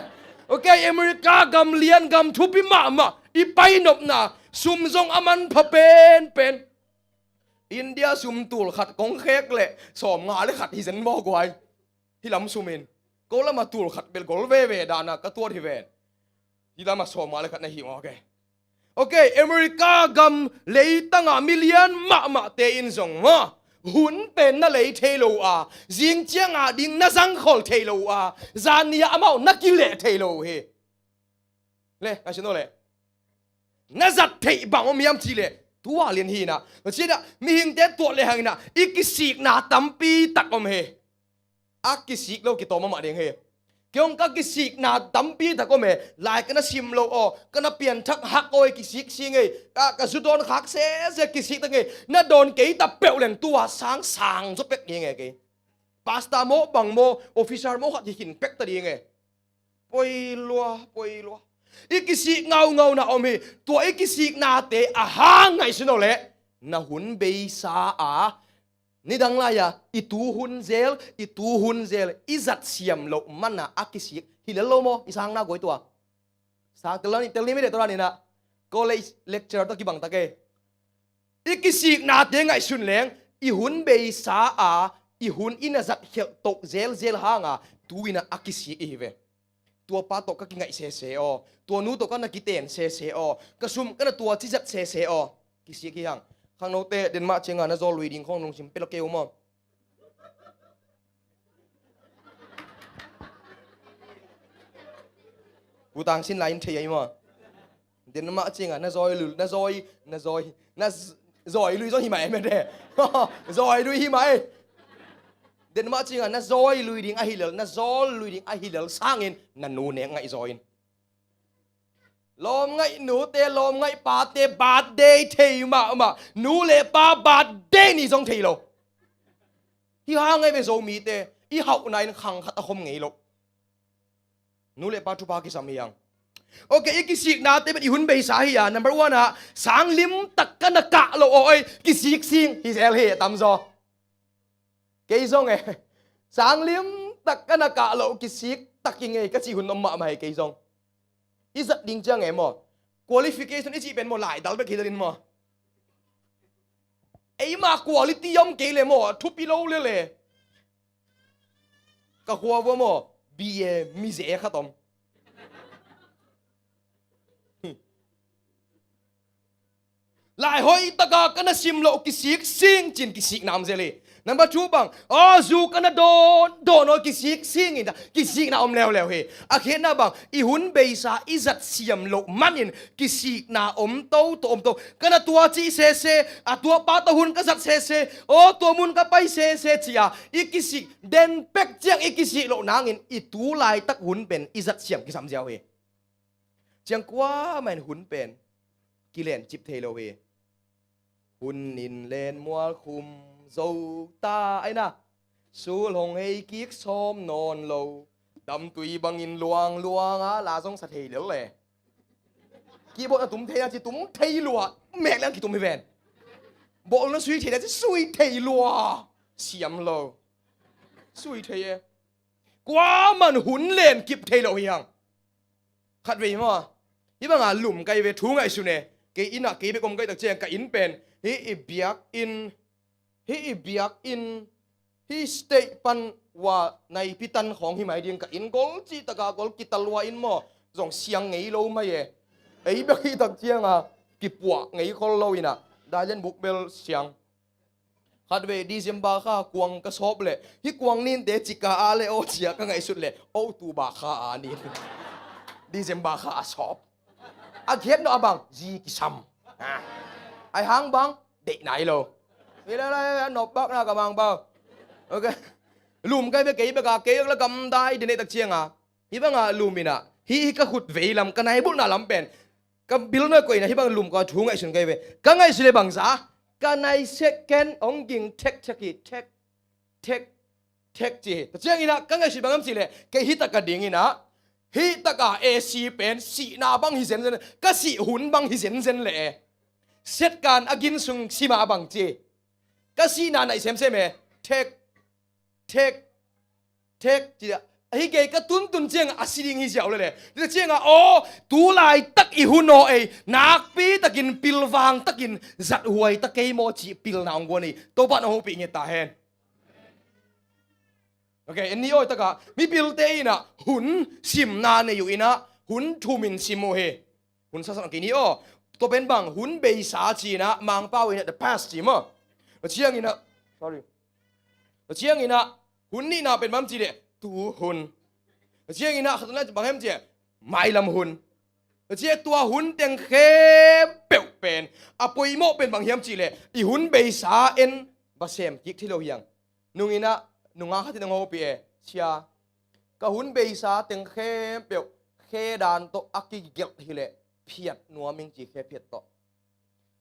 Ok, America gam lian, gam thupi mahmah, i painopna sum zong a manpha penpen. India sum tul khat kong khek leh sawmnga le khat hi zen maw guai. Hih lam sum in. Ko lama tul khat bel gol veve dana ka tuat hi ven. Hih lama sawmnga le khat na hi maw ke. Ok, America gam leitanga milian mahmahte in zong maw, hun pen na lei thei lo uh a, zing cianga ding na zangkhol thei lo uh a, zan ni-ah amau na kileh thei lo uh hi. Le, ngaihsun aw le. Na zat theih bang om hiam cih leh, tua lian hi na. Tua ciangin ah, mihingte tuat le hangin ah, i kisikna tampi tak om hi. A kisik lo kitawm mahmah ding hi. Kei hong ka kisikna tampi tak om hi. Lai ka na sim lo aw, ka na pianthak hak aw, i kisik sing hi. Ka, ka zu dawn khak sese kisik tak hi. Na dawn kei ta peuh leng tua sang sang zaw pek ding hi kei. Pastor maw, bang maw, officer maw khat hi khin pek ta ding hi. Poi lua, poi lua. I kisik ngaungau na om hi. Tua i kisiknate a hang ngaihsun aw le, na hun beisa a, nidang lai-a i tu hun zel, i tu hun zel, i zat siam loh mana a kisik hi lel lo maw? I sang na guai tua. Sang tel ni, tel ni mi de tua ni na. College lecture tua kibang ta kei. I kisiknate ngaihsun leng, i hun beisa a, i hun i na zat khelh toh zelzel hanga, tu-in a kisik i hi ve. Tua pa tawh ka kingaih sese aw, tua nu tawh ka na kiten sese aw, ka sum ka na tua ci zat sese aw. Kisik hi hang. Khangnote, Denmark cianga na zawl lui ding khong lungsim pia lo kei uh maw? Pu Tang Sin lai in thei ahi maw? Denmark cianga na zawi lui, na zawi, na zawi, na z-, zawi lui zaw hi mah e mete. Zawi lui hi mah e. Denmark cianga na zawi lui ding ahi lel, na zawl lui ding ahi lel sangin na nu nek ngaih zaw in. Lawm ngaih nute, lawm ngaih pate birthday thei mahmah. Nu le pa birthday ni zong thei lo. Hi hang ahi ve Zomite, i hauhna in khang khat a khom ngei lo. Nu le pa thupha kisam hi hang. Ok, i kisiknate bel i hun beisa hi a, number one ah, sang limtak ka na kah loh aw, oi, kisik sing hi zel hi, a tamzaw. Kei zong e, sang limtak ka na kah loh, kisik tak hi ngei ka cih hun om mahmah hi kei zong. I zat ding ciang e maw, qualification i cih pen maw, laidal bek hi dal in maw. Eima quality om kei le maw, thupi lo le le. Ka khua vua maw, B A mize khat om. Lai hoih taka ka na sim loh kisik sing cin kisikna om zel hi. Number two bang, aw zu ka na dawn dawn aw kisik sing in ta, kisikna om leuleu hi. A khetna bang, i hun beisa i zat siam loh manin kisikna om toto om to. Ka na tua cih sese, a tua pa tawh hun ka zat sese, aw tua mun ka pai sese ci-a i kisik den pek ciang i kisik loh nangin i tu laitak hun pen i zat siam kisam ziau hi. Ciang kuamah in hun pen kilencip thei lo hi. Hun in len mual khum zo ta aina, sul hong hei kik sawm nawn lo. Damtui bangin luang luang a la zong sa thei lel le. Keyboard na tum thei na ci tum thei lua, mek leng kitum hi ven. Bawl na sui thei na ci sui thei lua. Siam lo. Sui thei e. Kuaman hun len kip thei lo hi hang. Khat vei maw, hih banga lum kai ve thu ngaihsun e. Kei inn ah kei bek om kai tak ciang ka inn pen, hih i biakinn, hih i biakinn, hih state pan ua naipi tan khawng hi mai ding, ka inn gol cih taka gol kital ua inn maw, zong siang ngei lo mai e. Ei bek hih tak cianga kipuah ngei khol lo inah, dailen buk bel siang. Khatvei December kha kuang ka sawp leh, hih kuang ninte cika a le aw cia ka ngaihsut leh, October kha a nin. December kha a sawp. A khiat nawh a bang, zi kisam. Ah. Ai hang bang, deih nai lo. Ila la, a nop bak na ka mang bang. Ok. Lum kai bek kei bek a, kei la gamdai den ei tak cianga. Hih banga lum inah, hih, hih ka khut vei lam, ka naibulhna lam pen. Ka bil nuai koihna hih bang lum ka thu ngaihsun ka hi ve. Ka ngaihsun le bangza, ka nai second hong ging thek thek hi, thek, thek, thek ci hi. Tua ciangin ah ka ngaihsun bang hiam cih leh, kei hih tak a dingin ah, hih tak a A C pen sihna bang hi zenzen, ka sih hun bang hi zenzen leh e. Set kan a gin sung sima bang ci. Ka sihna naih semsem e. Thek, thek, thek ci a. Ahi kei ka tuntun ciang a si ding hi ziau lele. Tua ciang a aw, tu laitak i hun aw ei, nakpi takin pilvang takin zathuai ta kei maw cih pilna hong guan ei. Topa na hopih nge ta hen. Ok, en ni aw, hih tak a mipilte in ah hun simna nei uh in ah hun thum in sim uh hi. Hun sasan kei ni aw. Tua pen bang, hun beisa ci in ah Mangpau in ah the past ci maw. Tua ciangin ah, sorry. Tua ciangin ah hun nihna pen bang hiam cih leh tu hun. Tua ciangin ah khatna bang hiam cih leh mailam hun. Tua ciang tua hun teng khempeuh pen a poimawh pen bang hiam cih leh i hun beisa en va sem kik thei lo hi hang. Nung in ah nungak khat in hong hopih e, sia, ka hun beisa teng khempeuh khe dan tawh a kigelh hi leh phiat nuam ing ci, khe phiat tawh.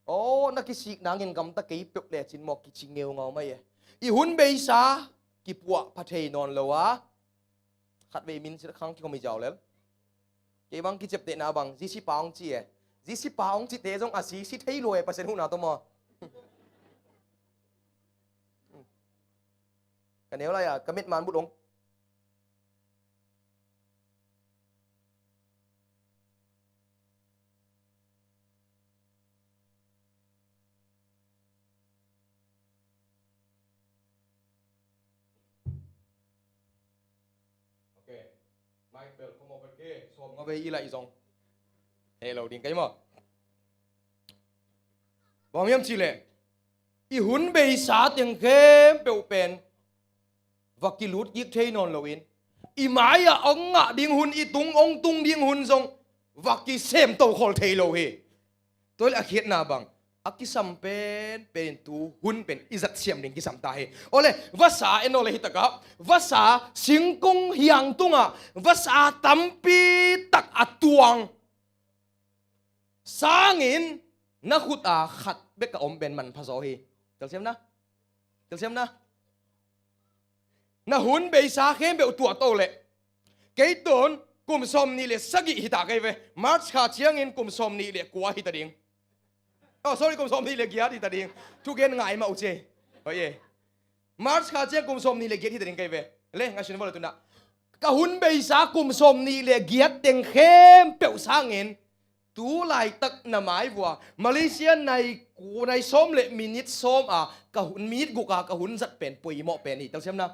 Aw, na kisik nangin gamta kei peuh lecin maw kici ngeungau mai e. I hun beisa kipuah pha thei nawn lo a, khatvei min sil khang kikhom hi ziau lel. Kei bang kiciaptehna bang, zisipa hong ci e. Zisipa hong cite zong a si, si thei lua e, Pasian huhna tawh maw. Ka neu lai a ka met man bulh hong. Ok. Michael, come over here. Sawm nga vei i laih zong heh lo ding ka hi maw. Bang hiam cih leh i hun beisa teng khempeuh pen va kilut kik thei nawn loin, i mai-ah hong ngah ding hun, i tung hong tung ding hun zong va kisem to khol thei lo hi. Tua leh a khiatna bang, a kisam pen pen in tu hun pen i zat siam ding kisam ta hi. Awle, vasa en awle, hih tak a vasa singkung hiang tungah vasa tampi tak a tuang sangin na khut a khat bek a om pen manpha zaw hi. Telsiam na? Telsiam na? Na hun beisa khempeuh tuah to leh. Kei tun kum sawm nih le sagih hi ta kei ve. March kha ciangin kum sawm nih le kua hi ta ding. Oh, sorry, kum sawm nih le giat hi ta ding. Thugen ngai mah uh ci. Hoi e. March kha ciang kum sawm nih le giat hi ta ding kei ve. Le, ngaihsun vo le tuna. Ka hun beisa kum sawm nih le giat teng khempeuh sangin tu laitak na mai vua Malaysia nai ku, nai sawm le minit sawm a ka hun, minit guk a ka hun zat pen poimawh pen hi. Telsiam na?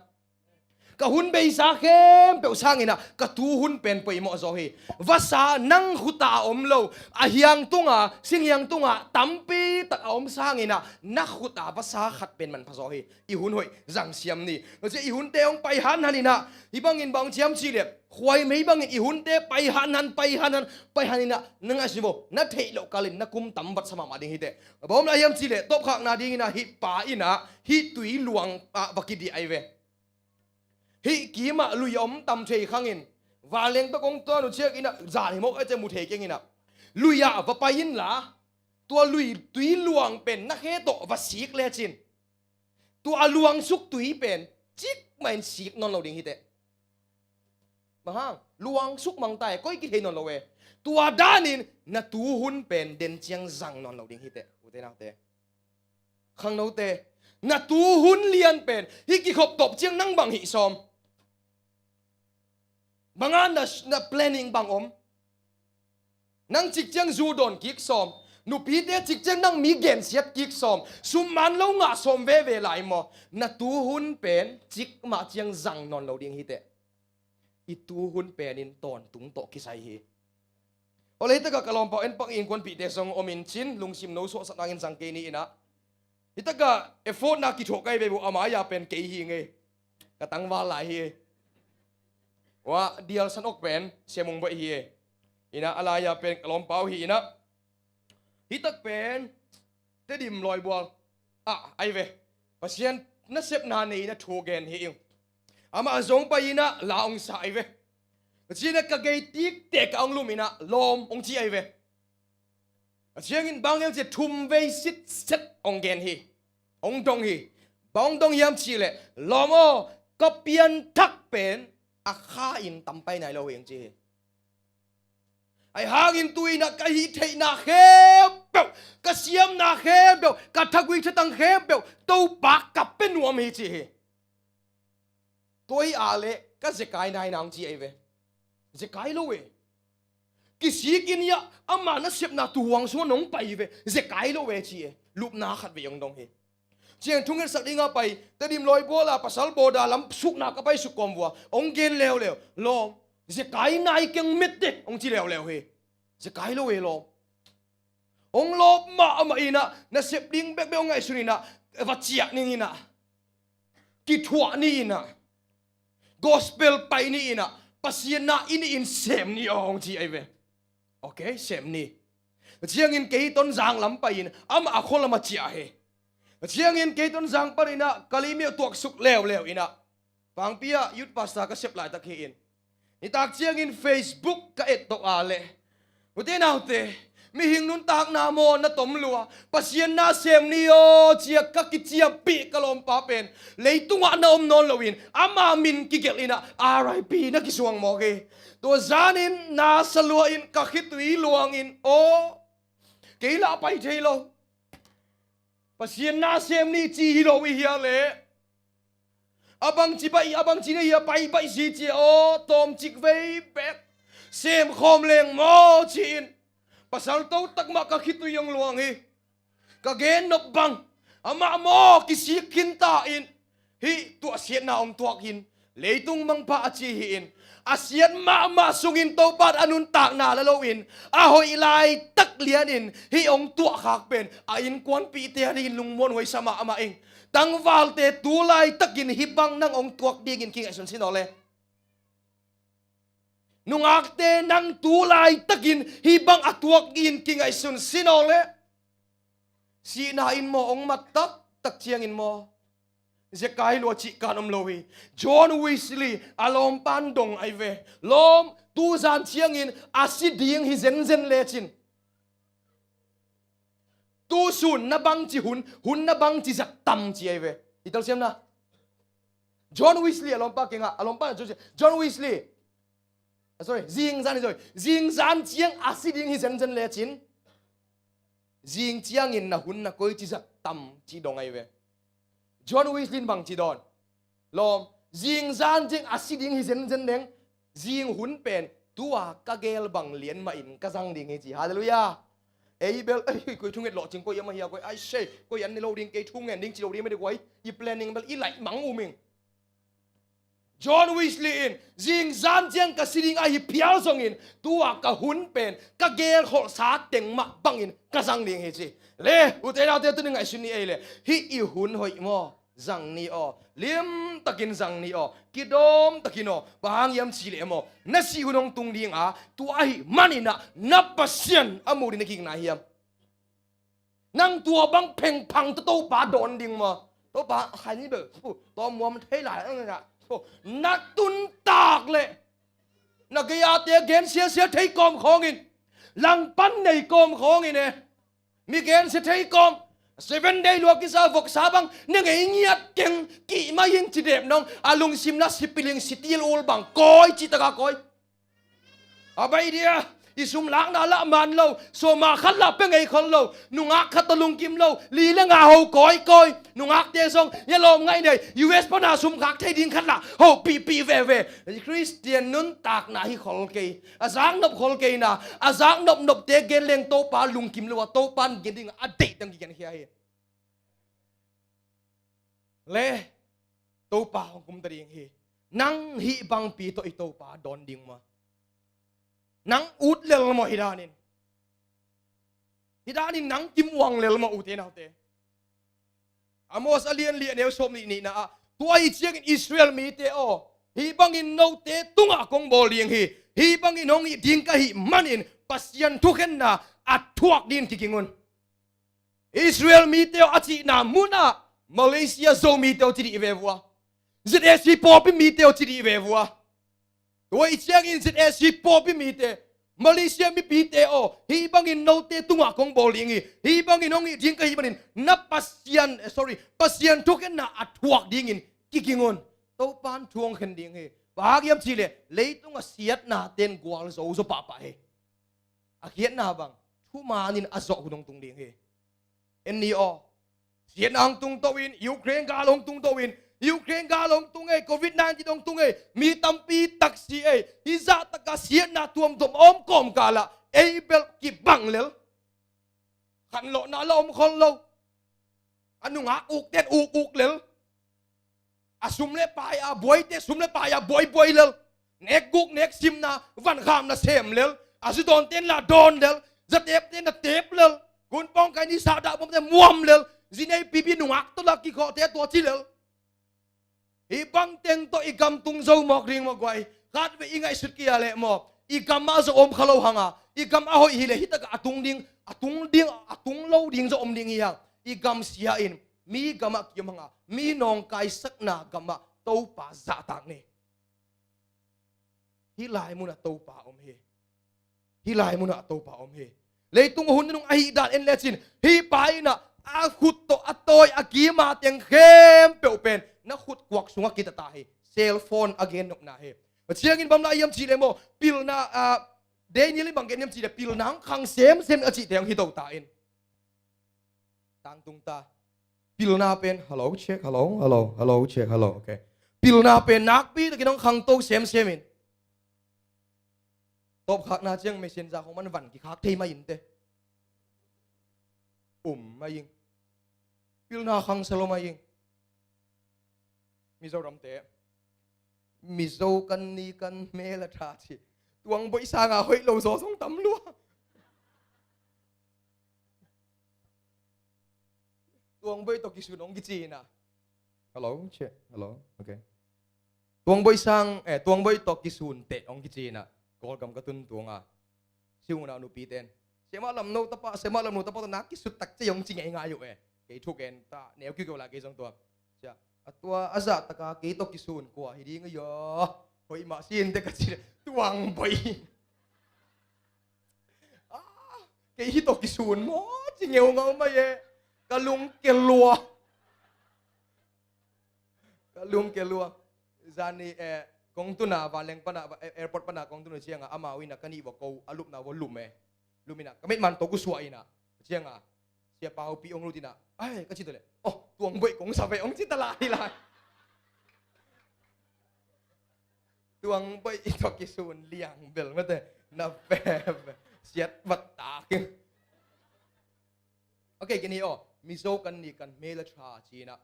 Ka hun beisa khempeuh sangin ah ka tu hun pen poimawh zaw hi. Vasa nang khut a om lo, a hiang tunga, sing hiang tunga tampi tak a om sangin ah na khut a vasa khat pen manpha zaw hi. I hun hoih zang siam ni. Tua ciang i hunte hong pai hanhan in ah, hih bangin bang ciam cih leh, khuai mei bangin i hunte pai hanhan, pai hanhan, pai han in ah, na ngaihsun vo, na theih loh kalin na kum tam vatsa mahmah ding hi teh. Bawm lai hiam cih leh, tawpkhakna dingin ah hih pa in ah hih tui luang ah va kidiah ahi ve. Hih kimah lui a om tam thei khangin, vanleng tawh kong tuan uh ciangin ah, zan hi mawk a ciang mu thei keng in ah, lui ah va pai inla, tua lui tui luang pen na khe tawh va sik lecin, tua a luangsuk tui pen cikmah in sik nawn lo ding hi teh. Bang hang, luangsuk mang ta e, koi kithei nawn lo e. Tua danin na tu hun pen den ciang zang nawn lo ding hi teh, ute naute. Khangnote, na tu hun lian pen hih kikhop tawp ciang nang bang hih sawm? Bang a na, na planning bang om? Nang cik ciang zu dawn kik sawm, nupite cik ciang nang mi gensiat kik sawm, sum man lo ngah sawm veve lai maw? Na tu hun pen cikmah ciang zang nawn lo ding hi teh. I tu hun pen in tawntung tawh kisai hi. Awle, hih takah ka lawmpaw en pak, innkuanpihte zong om in cin, lungsim no suahsak nangin zang kei ni in ah. Hih takah effort na kithuah kai ve uh, a mai-a pen kei hi ngei. Ka tangval lai hi. Ua, dial san awk pen Sia Mung Bawi hi e. In ah, a lai-a pen ka lawmpaw hi in ah. Hih tak pen Tedim Lawibual ah ahi ve. Pasian nasepna nei in ah thu gen hi ing. Amah zong pai in ah la hong sa ahi ve. Pasian a ka gei tiktek ah hong lum in ah lawm hong ci ahi ve. A ciangin bang hiam cih leh thum vei sitset hong gen hi. Hong dong hi. Bang hong dong hiam cih leh, lawm aw, ka pianthak pen a kha in tam pai nai lo hi hong ci hi. Ahi hangin tu-in ah ka hih theihna khempeuh, ka siamna khempeuh, ka thagui thatang khempeuh Topa ka pia nuam hi ci hi. Tua hi a leh ka zekai nai na hong ci ahi ve. Zekai lo e. Kisik in hiah ama nasepna tuhuang sungah nong pai hi ve. Zekai lo e ci e. Lupna khat vei hong dong hi. Ciang thungetsak dingah pai, Tedim lawi bawl a pasal bawda lam sukna ka pai suk kawm vua. Hong gen leuleu. Lawm, zekai nai keng mette hong ci leuleu hi. Zekai lo e lawm. Hong lawp mahmah in ah, nasep ding bekbek hong ngaihsun in ah, va ciah ning in ah, kithuah ni in ah, gospel pai ni in ah, Pasian na i nih in sem ni aw hong ci ahi ve. Ok, sem ni. Ciangin kei Tonzang lam pai in, amah a khua lam a ciah hi. Ciangin kei Tonzang pan in ah, Kalemyo tuaksuk leuleu in ah, Pangpi ah youth pastor ka sep laitak hi in. Nitak ciangin Facebook ka et tawh a leh, ute naute, mihing nuntakna maw na tom lua, Pasian na sem ni aw ci-a ka kiciampih ka lawmpa pen leitungah na om nawn loin ama min kigelh in ah R I P na kisuang mawk hi. Tua zanin na sa lua in ka khitui luang in aw, kei lah pai thei lo. Pasian na sem ni ci hi lo i hia leh, a bangci baih, a bangci na hia, pai baih si ci aw, tawmcik vei bek sem khawm leng maw ci-in, pasal to tak mah ka khitui hong luang hi. Ka gen nop bang, amah maw kisik khin ta in, hih tuahsiatna hong tuak in, leitung mangpha a ci hi in, a siat mahmah sungin Topa a nuntakna la loin, a hoih laitak lianin hih hong tuahkhak pen a innkuanpihte a dingin lungmuanhuai sa mahmah ing. Tangvalte tu laitakin hih bang nang hong tuak dingin kingaihsun sin aw le. Nungakte nang tu laitakin hih bang a tuak dingin kingaihsun sin aw le. Sihna in maw hong mat taktak ciangin maw, zekai lua cih kan om lo hi. John Wesley a lawmpan dong ahi ve. Lawm, tuzan ciangin a si ding hi zenzen lecin, tusun na bangci hun, hun na bangci zat tam ci ahi ve. I telsiamna, John Wesley a lawmpa kengah, a lawmpan John Wesley, ah, sorry, zingzan hi, sorry, zingzan ciang a si ding hi zenzen lecin, zing ciangin na hun na koici zat tam ci dong ahi ve. John Wesley in bangci dawn? Lawm, zingzan ciang a si ding hi zenzen leng, zing hun pen tua ka gel bang lian mahin ka zang ding hi ci. Halleluiah. Ei bel, ei, koi thunget lawhcing koi ama hia koi, ai sei, koi an ni lo ding, kei thungen ding ci lo ding mede koi, i planning bel i laih mang um ing. John Wesley in, zingzan ciang ka si ding ahi phial zongin, tua ka hun pen ka gelkholhsa teng mah bangin ka zang ding hi ci. Le, ute naute, tuni ngaihsun ni ei le, hih i hun hoih maw, zang ni aw, limtakin zang ni aw, kidawmtakin aw. Bang hang hiam cih leh maw, na sih hun hong tung ding a, tua ahih manin ah na Pasian a mu ding na kikna hiam? Nang tua bang phengphang tawh Topa dawn ding maw? Topa, khai ni bel, pu, tawm muam thei lai, ang na, pu, na tuntak leh, na gei-ate gen siasia thei kawm khawngin, langpan nei kawm khawngin e, mi gensia thei kawm, Seven Day lua kisa voksa bang na ngei ngiat keng, kih mai ing ci dep nong, a lungsim na sipil ing, sitil ul bang, kawi cih taka kawi. A baih dia, i sum lakna lah man lo, sawma khat lah pia ngei khol lo, nungak khat tawh lungkim lo, li le nga ho kawikawi, nungakte zong, ya lawm ngaih nei, U S pana sum khak thei ding khat lah hopihpih veve. Khristian nuntakna hi khol kei, a zaknop khol kei na, a zaknopnopte gen leng Topa lungkim lo a, Topa in gen ding a deih teng kigenkhia hi. Le, Topa hong kumta ding hi. Nang hih bangpi tawh i Topa dawn ding maw? Nang ut lel maw hih danin? Hih danin nang kimuang lel maw, ute naute? Amos a lian li a neu sawm nih nihna ah, tua ahih ciangin Israel mite aw, hih bangin note tungah kong bawl ding hi. Hih bangin hong hih ding ka hih manin Pasian thukhenna a thuak dingin kiging un. Israel mite aw a cihna munah Malaysia Zomite aw ci dih ve vua. Z A C pawlpi mite aw ci dih ve vua. Tua ahih ciangin Z A C pawlpi mite, Malaysia mipite aw, hih bangin note tungah kong bawl ding hi. Hih bangin hong hih ding ka hih manin na Pasian, eh, sorry, Pasian thukhenna a thuak dingin kiging un. Topa'n thu hong khen ding hi. Bang hang hiam cih leh leitung a siatna ten gualzo zaw pahpah hi. A khiatna bang thumanin a zawh hun hong tung ding hi. En ni aw. Siatna hong tung to in, Ukraine gal hong tung to in, Ukraine gal hong tung ei, covid nineteen hong tung ei, mi tampi tak si ei, hih zahtak a siatna tuamtuam a om kawmkal ah ei bel kibang lel. Khanlawhna la om khol lo. A nungak ukte'n uk uk lel. A sum le pai a buaite sum le pai a buai buai lel. Nek guk nek simna, van kham na sem lel. A zu dawnte'n la dawn lel. Za tepte'n na tep lel. Gun pawngkai ni sahdah bawmte muam lel. Zi nei pipi nungak tawh la kikhawhte tua ci lel. Hih bang teng tawh i gam tung zo mawk ding maw guai. Khatvei i ngaihsut kei leh maw, i gam ah zaw om kha lo hang a, i gam a hoih hi leh hih tak ah a tung ding, a tung ding, a tung lo ding zaw om ding hi hang. I gam sia in mi gam ah ki-om hang a, mi nawngkaisakna gam ah Topa zahtak ni. Hih lai mun ah Topa om hi. Hih lai mun ah Topa om hi. Leitung a hun nunung ahih dan en lecin, hih pa in ah a khut tawh a tawi a kim a teng khempeuh pen na khut kuak sungah kitatta hi. Cellphone a gennopna hi. A ciangin bang lai hiam cih leh maw, pilna, ah, Daniel in bang gen hiam cih leh pilna hong khang semsem a cihte hong hi to ta in. Tangtung ta. Pilna pen, hello, check, hello, hello, hello, check, hello, okay. Pilna pen nakpi takin hong khangto semsem in. Tawpkhakna ciang messenger khong man van kikhak thei mai in te. Um mai ing. Pilna khangsa lo mai ing. Mizoramte. Mizo kan ni kan mel a tha ci. Tuangboih sanga hoih lo zaw zong tam lua. Tuangboih tawh kisun hong kici in ah. Hello, check. Hello, okay. Tuangboih sang, eh, Tuangboih tawh kisun teh hong kici in ah. Kawlgam ka tun tung a. Si unau nupite'n, Siamah Lamno tapa, Siamah Lamno tapa tawh nak kisut tak ci hong ci ngeingai uh eh. Kei thugen ta, neu kiu keu lai kei zong tua. Sia, a tua a zahtak a kei tawh kisun kua hi ding a ia. Hoih mah sin te ka ci leh, Tuangboih. Ah, kei hi tawh kisun maw ci ngeungau mai eh. Ka lungkia lua. Ka lungkia lua. Zani, eh, kong tun a, Vanleng pan a, eh, airport pan a kong tun a ciang a, amau in ah ka nih vua ko, a lupna vua lum eh. Lum in ah ka mitman tawh ku suah in ah. Ciang a, Sia Pau Pi hong lut in ah, ai, ka ci ta leh, oh, Tuangboih kong sa ve, hong ci ta lai lai. Tuangboih tawh kisun liang bel mate, na ve ve, siat vat tak. Ok, kei ni aw, Mizo kan ni kan mel a tha ci in ah,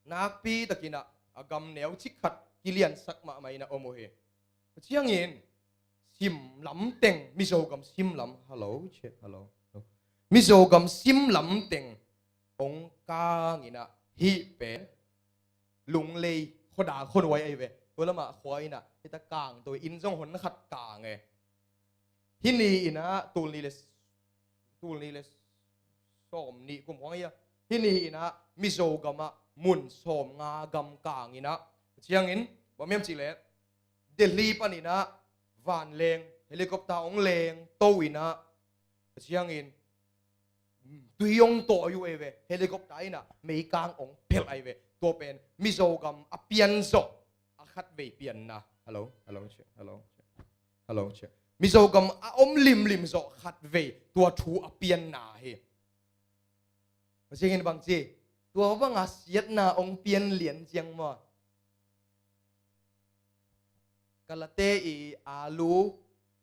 nakpi takin ah, a gam neu cik khat kiliansak mahmah in ah om uh hi. A ciangin, sim lam teng, Mizo gam sim lam, hello, check, hello, hello. Mizo gam sim lam teng hong kang in ah, hih pen Lunglei, khuadang khuanuai ahi ve. Tua lamah khua in ah, hih ta kang to, inn zong hon khat kang eh. Hih ni in ah, tul nih le, tul nih le sawm nih kum khuang hi a. Hih ni in ah, Mizo gam ah mun sawm nga gam kang in ah. A ciangin, bang hiam cih leh, Delhi pan in ah, vanleng, helicopter hong leng to in ah. A ciangin, tui hong tawi uh ei ve, helicopter in ah meikang hong phelh ahi ve. Tua pen Mizo gam a pian zawh a khatvei pianna. Hello, hello, check, hello, check. Hello, check. Mizo gam a om limlim zawh khatvei tua thu a pianna hi. Pasian in bang ci, tua bang a siatna hong pian lian ciang maw, Kalate i alu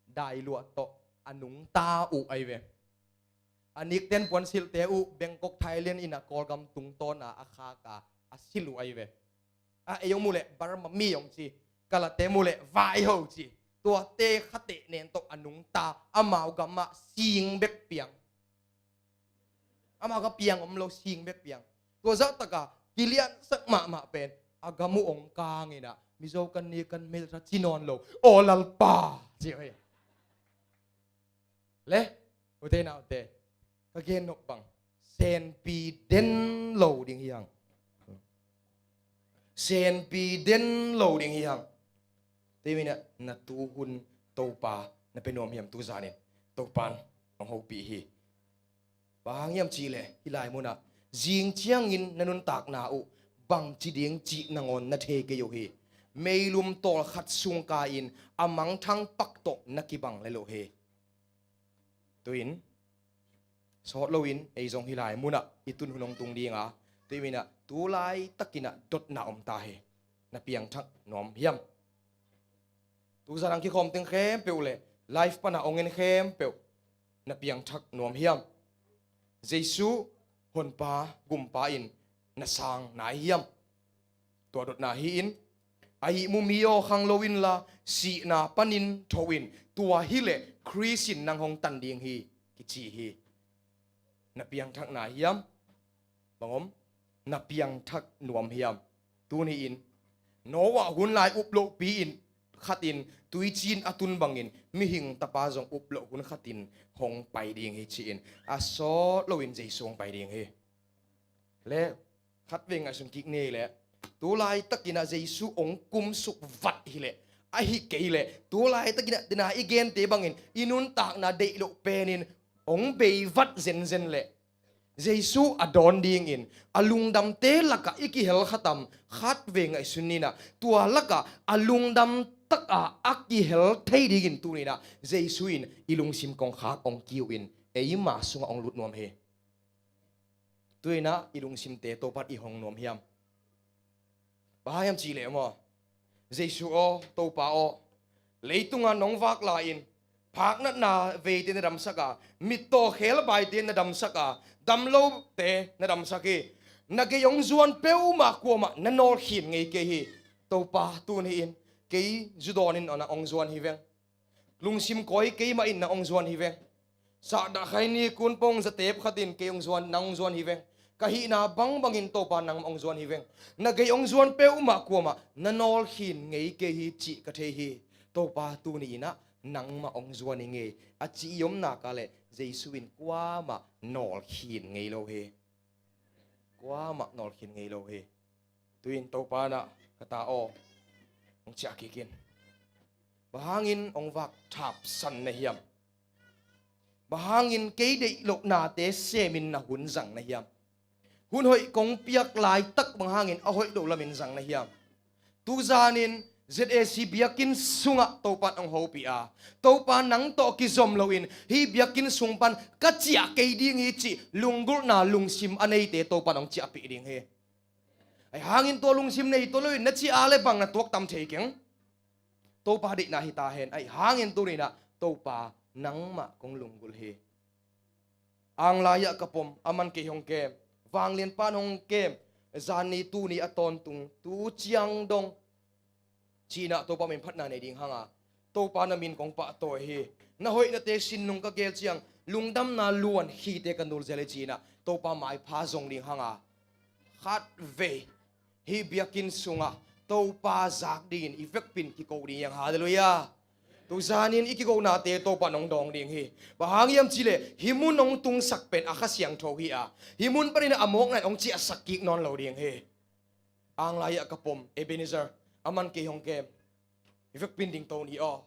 dailuah tawh a nungta uh ahi ve. A nikten puansilhte uh Bangkok, Thailand in a Kawlgam tungtawn a a khak a a silh uh ahi ve. A ei hong mu leh Burma mi hong ci, Kalate mu leh vaiho ci. Tuate khateh nen tawh a nungta, amau gamah sing bek piang. Amau ka piang om lo, sing bek piang. Tua zahtak a kiliansak mahmah pen a gam uh hong kang in ah, Mizo kan ni kan mel a tha ci nawn lo. Aw Lalpa, ci uh hi. Le, ute naute, ka gen nop bang, senpi den lo ding hi hang. Senpi den lo ding hi hang. Tua manin ah na tuhun Topa na pia nuam hiam tu zanin? Topan hong hopih hi. Bang hang hiam cihleh hih lai munah zing ciangin na nuntakna uh bangci ding cih nangawn na thei kei uh hi. Meilum tawlkhat sungka-in a mangthang pak tawh na kibang lel uh hi. Tu-in sawt loin ei zong hih lai munah i tun hun hong tung dinga, tu-in ah tu laitakinah dotna om ta hi. Na piangthak nuam hiam? Tuzan ang kikhawm teng khempeuh le live pana ong en khempeuh na piangthak nuam hiam? Jesu honpa gumpa in na sang nai hiam? Tua dotna hi-in a ihmu mi aw khang lo inla sihna panin tho in, tua hileh Khrist in nang hong tan ding hi kici hi. Na piangthak nai hiam? Bang om? Na piangthak nuam hiam? Tuni-in Noah hun lai uplohpi in khatin tuicin a tun bangin mihing tapa zong uploh hun khatin hong pai ding hi ci-in a sawt loin Jesu hong pai ding hi. Le khatvei ngaihsun kik ni leh tu laitakinah Jesu hong kumsuk vat hileh, ahi kei leh tu laitakinah dena i gente bangin i nuntakna deih loh penin hong bei vat zenzen leh Jesu a dawn dingin a lungdamte lakah i kihel khatam? Khatvei ngaihsun ninah tua lakah a lungdam taka a kihel thei dingin tuninah Jesu in i lungsim kongkhak hong kiu in eima sungah hong lut nuam hi. Tuinah i lungsimte Topan i hong nuam hiam? Bang hang hiam cihleh maw, Jesu aw, Topa aw, leitunga nong vak lai-in phaknatna veite na damsak a, mittaw khelbaite na damsak a, damlote na damsak hi. Na gei hong zuan peuhmah kuamah na nawlkhin ngei kei hi. Topa tuni-in kei zu dawnin na hong zuan hi veng. Lungsim kawi keimah in na hong zuan hi veng. Sahdah khai ni kun pong zatep khatin kei hong zuan, na hong zuan hi veng. Ka hihna bangbangin Topa nangmah hong zuan hi veng. Na gei hong zuan peuhmah kuamah na nawlkhin ngei kei hi cih ka thei hi. Topa tuni-inah nangmah hong zuan hi ngei a ci i omna ka leh Jesu in kuamah nawlkhin ngei lo hi. Kuamah nawlkhin ngei lo hi. Tuin Topa nah ka ta aw, hong ciah kik in. Bang hangin hong vak thapsan na hiam? Bang hangin kei deih loh nate semin na hun zang na hiam? Hun hoih kong piak laitak bang hangin a hoih loh lamin zang na hiam? Tuzanin Z A C biakinn sungah Topan hong hopih a, Topa nang tawh kizom loin hih biakinn sung pan ka ciah kei ding hi cih lunggulhna lungsim a neite Topan hong ciahpih ding hi. Ahi hangin tua lungsim nei tawh loin na ciah a le bang na tuak tam thei keng. Topa deihna hi ta hen. Ahi hangin tuninah Topa nangmah kong lunggulh hi. Anglai-ah ka pom, a man kei hong kem, vanglianpan hong kem, zanni tuni a tawntung tu ciang dong cinah Topa min phatna nei ding hanga, Topa na min kong pahtawi hi. Na hoihnate sinnung ka geel ciang lungdamna luan khite ka nul zel hi cinah Topa maipha zong ding hanga, khatvei hih biakinn sungah Topa zak dingin i vekpin kiko ding hi hang. Halleluiah. Tuzanin i kikonate Topa nong dawng ding hi. Bang hang hiam cihleh hih mun hong tungsak pen a Kha Siangtho hi a, hih mun panin a mawkna in hong ciahsak kik nawn lo ding hi. Anglai-ah ka pom Ebenezer, a man kei hong kem. I vekpin ding to ni aw.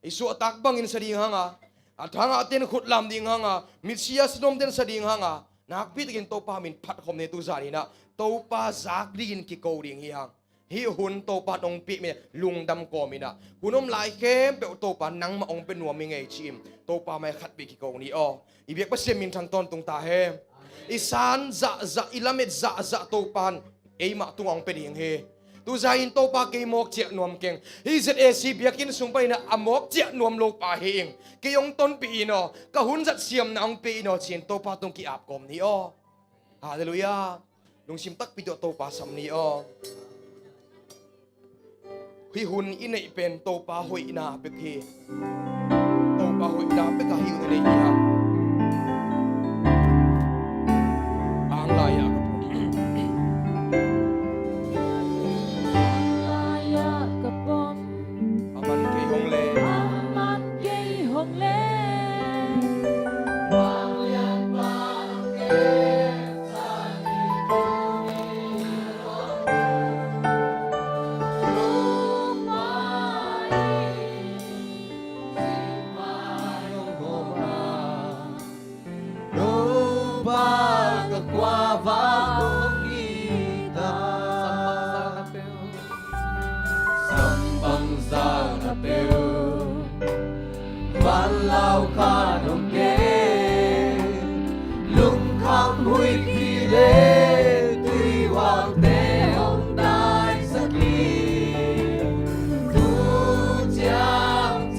I suahtak bangin sa ding hanga, a thangahten khutlam ding hanga, mitsia sinomten sa ding hanga, nakpitakin Topa min phatkhawm ni. Tuzaninah Topa zak dingin kiko ding hi hang. Hih hun Topa nong pih mi lungdam kawminah hun om lai khempeuh Topa nangmah hong pia nuam hi ngei ci-in Topa mai khatvei kiko ni aw. I biak Pasian minthang tawntung ta hen. I san zahzah, i lamet zahzah Topan eimah tungah hong pia ding hi. Tuzanin Topa kei mawk ciah nuam keng. Hih Z A C biakinn sung paninah a mawk ciah nuam lopa hi ing. Kei hong tonpih in aw, ka hun zat siamna hong pia in aw ci-in Topa tung ki-ap kawm ni aw. Halleluiah. Lungsim takpi tawh Topa sam ni aw. Hih hun i neih pen Topa hoihna bek hi. Topa hoihna bek a hih hun i neih hi hang. Anglai-ah ka pom. Anglai-ah ka pom. A man kei hong leng. A man kei hong leng. Lungkham huih kile tuihualte hong daisak hi. Tu ciangciang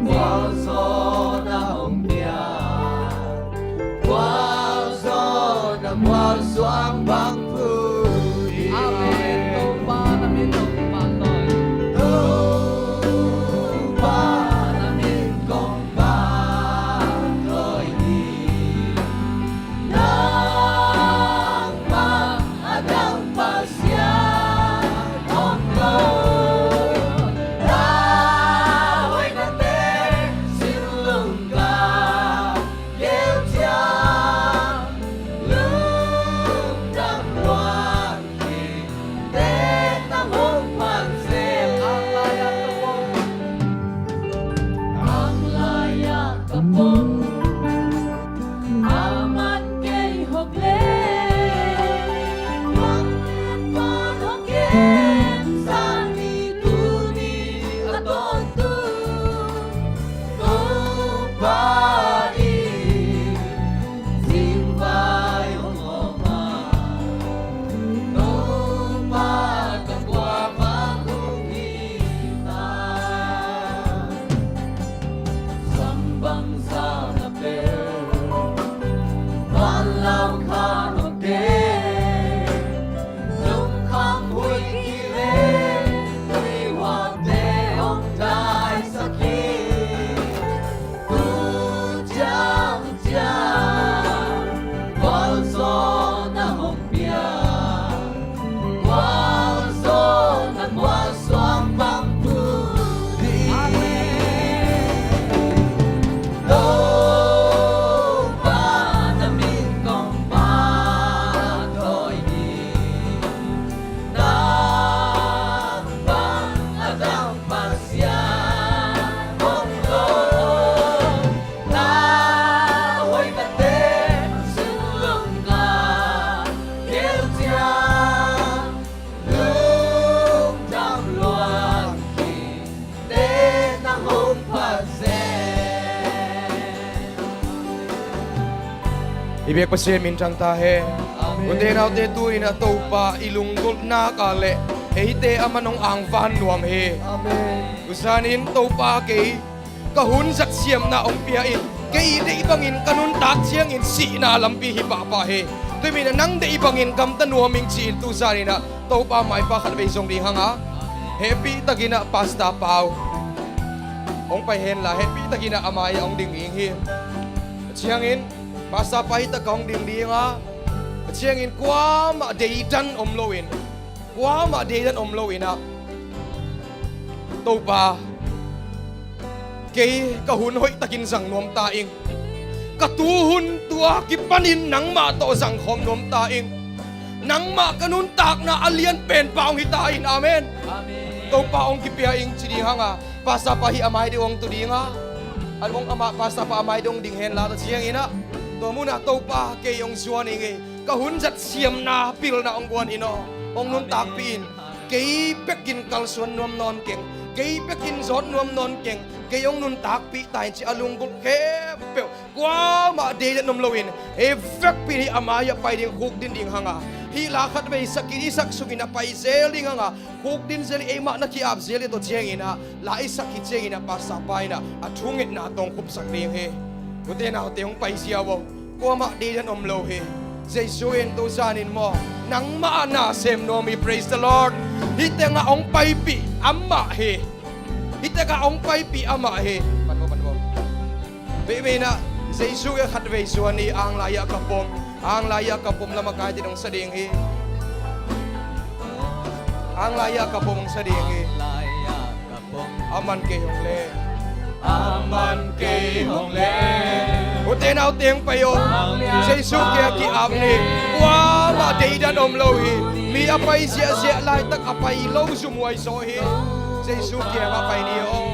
gualzawhna hong pia, gualzawhna mualsuang bang phu hi. Amen. Topa na min hong pahtawi. Topa na min kong pahtawi hi. Nangmah a dang Pasian om lo. Na hoih na teh sin lungka keu ciang lungdam luang hi. Te nang hong phat zel. Ang lai-ah ka pom. Ang lai-ah ka pom. A man kei hong leh, bang pan hong gen, zani tuni a tawntung Topa in zingvai hong om a, Topa ka guah bang hong hi ta. Sam bangzah na pel, vanlau kha nong te, lungkham huih kile tuihualte hong daisak hi. Tu ciangciang gualzawhna hong pia, gualzawhna mualsuang bang phu hi. Topa na min kong pahtawi hi. Nang bang a dang Pasian om lo. Na hoih na teh sin lungka keu ciang lungdam luang hi. Te nang hong phat zel. I biak Pasian min thang ta hen. Amen. Ute naute, tuni-in ah Topa i lunggulhna ah le eite a man hong angvan nuam hi. Amen. Tuzan in Topa kei ka hun zat siamna hong pia in, kei deih bangin ka nuntak ciangin sihna lampi hi pahpah hi. Tua ahih manin ah nang deih bangin gamta nuam ing ci-in tuzan in ah Topa maipha khatvei zong ding hang a, hehpihtakin ah Pastor Pau hong pai henla, hehpihtakin ah a mai-ah hong ding ding hi. Ciangin Pastor Pa hi tak a hong ding ding a, ciangin kuamah deidan om loin, kuamah deidan om loin ah, Topa, kei ka hun hoihtakin zang nuam ta ing. Ka tuhun tua kipanin nangmah tawh zangkhawm nuam ta ing. Nangmah ka nuntakna a lianpen pa hong hi ta in. Amen. Amen. Topa hong kipia ing ci ding hang a, Pastor Pa hi a mai deuh hong tu ding a, a hong amah Pastor Pa a mai deuh hong ding henla, tua ciangin ah tua munah Topa kei hong zuan ing ei. Ka hun zat siamna pilna hong guan in aw, hong nuntakpih in. Kei bekin kalsuan nuam nawn keng, kei bekin zawt nuam nawn keng, kei hong nuntakpih ta in ci a lunggulh khempeuh kuamah deidan om loin, hih vekpi in hih a mai-ah pai ding, khukdin ding hang a, hih la khatvei sak khin, i sak sungin ah pai zel ding hang a, khukdin zel in, eimah na ki-ap zel in, tua ciangin ah la i sak khit ciangin ah Pastor Pa in ah a thungetna tawh hong khupsak ding hi. Ute naute, hong pai ziau aw. Kuamah deidan om lo hi. Jesu in tuzan in maw, nangmah ah na sem nuam hi. Praise the Lord. Hih tengah hong paipih amah hi. Hih tengah hong paipih amah hi. Pan maw, pan maw. Veivei in ah, Jesu in khatvei zuan hi. Ang lai-ah ka pom, ang lai-ah ka pom, la makaite in hong sa ding hi. Ang lai-ah ka pom hong sa ding hi. A man kei hong leh, a man kei hong leh. Ute naute, hong pai aw. Jesu kiang ki-ap ni. Kuamah deidan om lo hi. Mi a pai ziahziah laitak a pai lo zumhuai zaw hi. Jesu kiangah pai ni aw.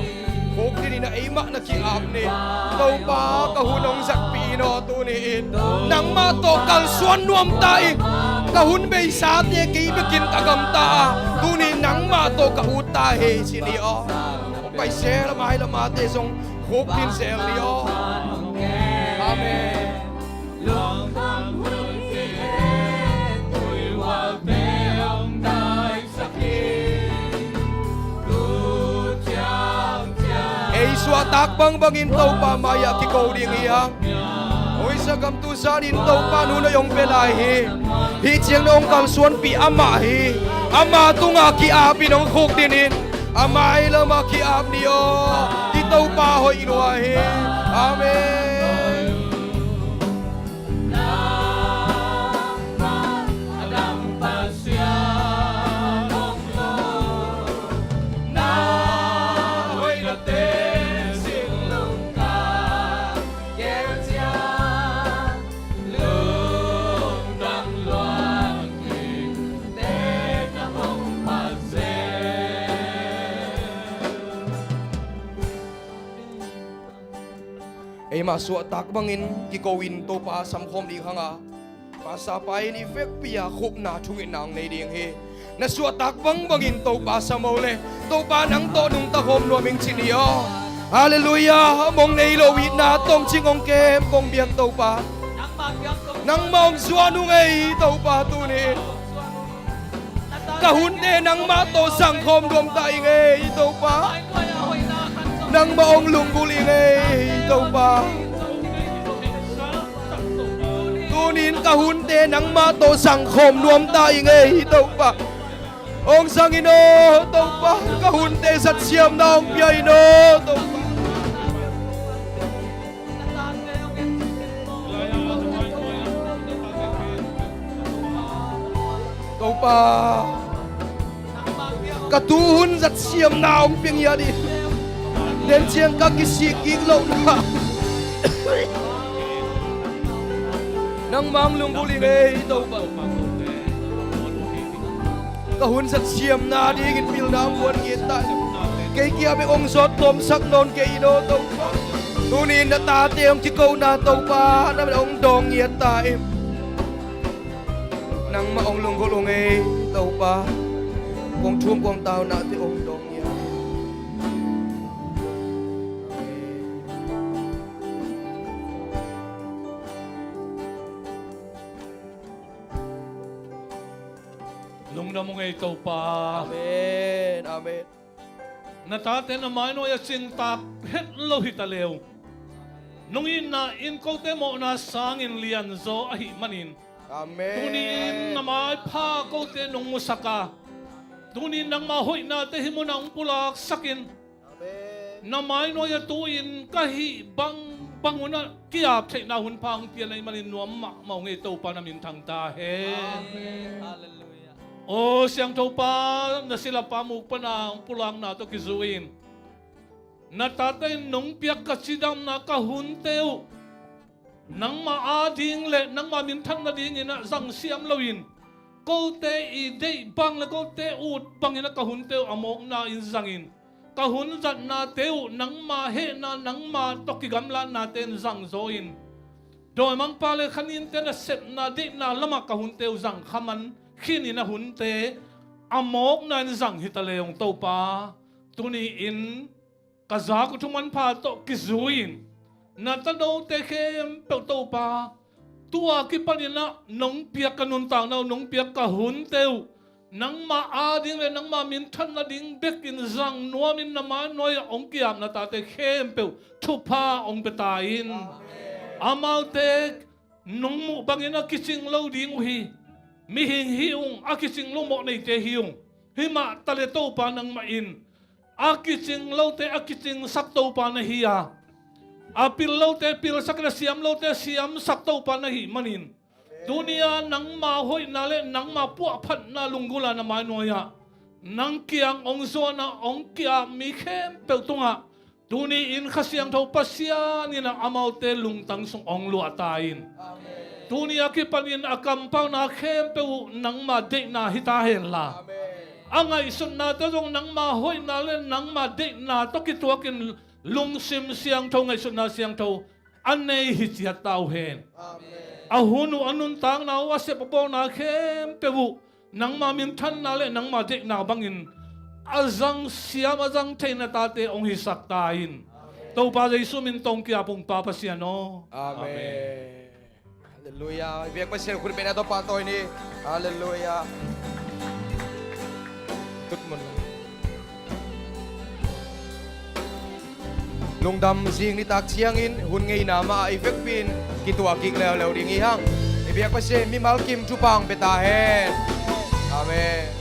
Khukdin in ah eimah na ki-ap ni. Topa, ka hun hong zatpih in aw, tuni-in nangmah tawh kalsuan nuam ta ing. Ka hun beisate kei bekin ka gamta a, tuni-in nangmah tawh ka ut ta hi, ci ni aw. Hong pai zel a, mai lamate zong khukdin zel ni aw. Amen. Ei suahtak bangbangin Topa mai-ah kiko ding hi hang. Oi, sagam tu zanin Topa nu na hong pia lai hi. Hih ciang na hong kalsuanpih amah hi. Ama tungah ki-apin hong khukdinin, a mailamah ki-ap ni aw. I Topa hoih lua hi. Amen. Eimah suahtak bangin kiko in Topa samkhawm ding hang a, pastor pa in i vekpi-a khupna thungetna hong nei ding hi. Na suahtak bangbangin Topa sam o le, Topa nang tawh nungta khawm nuam ing ci ni aw. Halleluiah. Mong nei lo itna tawh hong cing hong kem kong biak Topa, nangmah hong zuan ung ei Topa tuni. Ka hunte nangmah tawh zangkhawm nuam ta ing ei Topa. Nangmah hong lunggulh ing ei Topa. Tunin ka hunte nangmah tawh zangkhawm nuam ta ing ei Topa. Hong zang in aw Topa. Ka hunte zatsiamna hong pia in aw Topa. Topa, ka tuhun zatsiamna hong pia ngiat in. Den ciang ka kisik kik lohna nangmah hong lunggulh ing ei Topa. Ka hun zatsiamna dingin pilna hong guan ngiat ta in. Kei kia bek hong zawt tawmsak nawn kei in aw Topa. Tunin na tate hong kikona Topa, na min hong dawng ngiat ta in. Nangmah hong lunggulh ung ei Topa. Kong thum kong taunate hong dawng ngiat. Lungdam ung ei Topa. Amen. Amen. Na tate na mainuai-ah cingtak het lo hi ta leu, nong itna in kote mawhna sangin lianzaw ahih manin, amen, tuni-in na maipha kote nong musak a, tuni-in nangma hoihnate hih munah hong pulaksakin, amen, na mainuai-ah tu-in ka hih bangbang unah ki-ap theihna hunpha hong pia na hih manin nuam mahmah ung ei Topa, na min thang ta hen. Amen. Halleluiah. Aw Siangtho Pa, na silapa muk pana hong pulakna tawh kizui-in, na tate in nong piak ka cidamna ka hunte uh nangma ading le nangma minthan nadingin ah zangsiam loin, kote i deih bang le kote ut bangin ah ka hunte uh a mawkna in zangin, ka hun zatnate uh nangma hehna, nangma tawh kigamlatnate in zangzaw in, dawimangpa le khaninte nasepna deihna lamah ka hunte uh zangkhaman khinin a hunte a mawkna in zang hi ta leu Topa. Tuni-in ka zak uh thumanpha tawh kizui-in, na tanote khempeuh Topa, tu-a kipanin ah nong piak ka nuntakna uh, nong piak ka hunte uh nangma ading le nangma minthan nading bekin zang nuamin na mainuai-ah hong ki-ap na tate khempeuh thupha hong pia ta in. Amaute nong muh bangin a kicing lo ding uh hi. Mihing hi ung, a kicing lo mawhneite hi ung. Himah ta le Topa nangmah in a kicing lote a kicingsak Topa na hi a, a pil lote pilsakin a siam lote siamsak Topa na hih manin, tuni-a nangma hoihna le nangma puahphatna lunggulh a na mainuai-ah nang kiang hong zuan a hong ki-ap mi khempeuh tungah tuni-in Kha Siangtho Pasian in ah amaute lungtang sung hong luah ta in. Amen. Tuni a kipanin a kampauna khempeuh uh nangma deihna hi ta henla. Amen. A ngaihsutnate zong nangma hoihna le nangma deihna tawh kituakin lungsim siangtho, ngaihsutna siangtho a nei hi ciat ta uh hen. Amen. A hun uh, a nuntakna uh, a sep a bawlna khempeuh uh nangma minthanna le nangma deihna bangin a zang siam, a zang thei na tate hong hisak ta in. Topa Jesu min tawh hong ki-ap ung, Pa Pasian aw. Amen. Halleluiah. I biak Pasian khut bengna tawh pahtawi ni. Halleluiah. Tutmun. Lungdam zing nitak ciangin hun ngeina mah a i vekpi in kituah kik leuleu ding hi hang. I biak Pasian mimal kim thupha hong pia ta hen. Amen.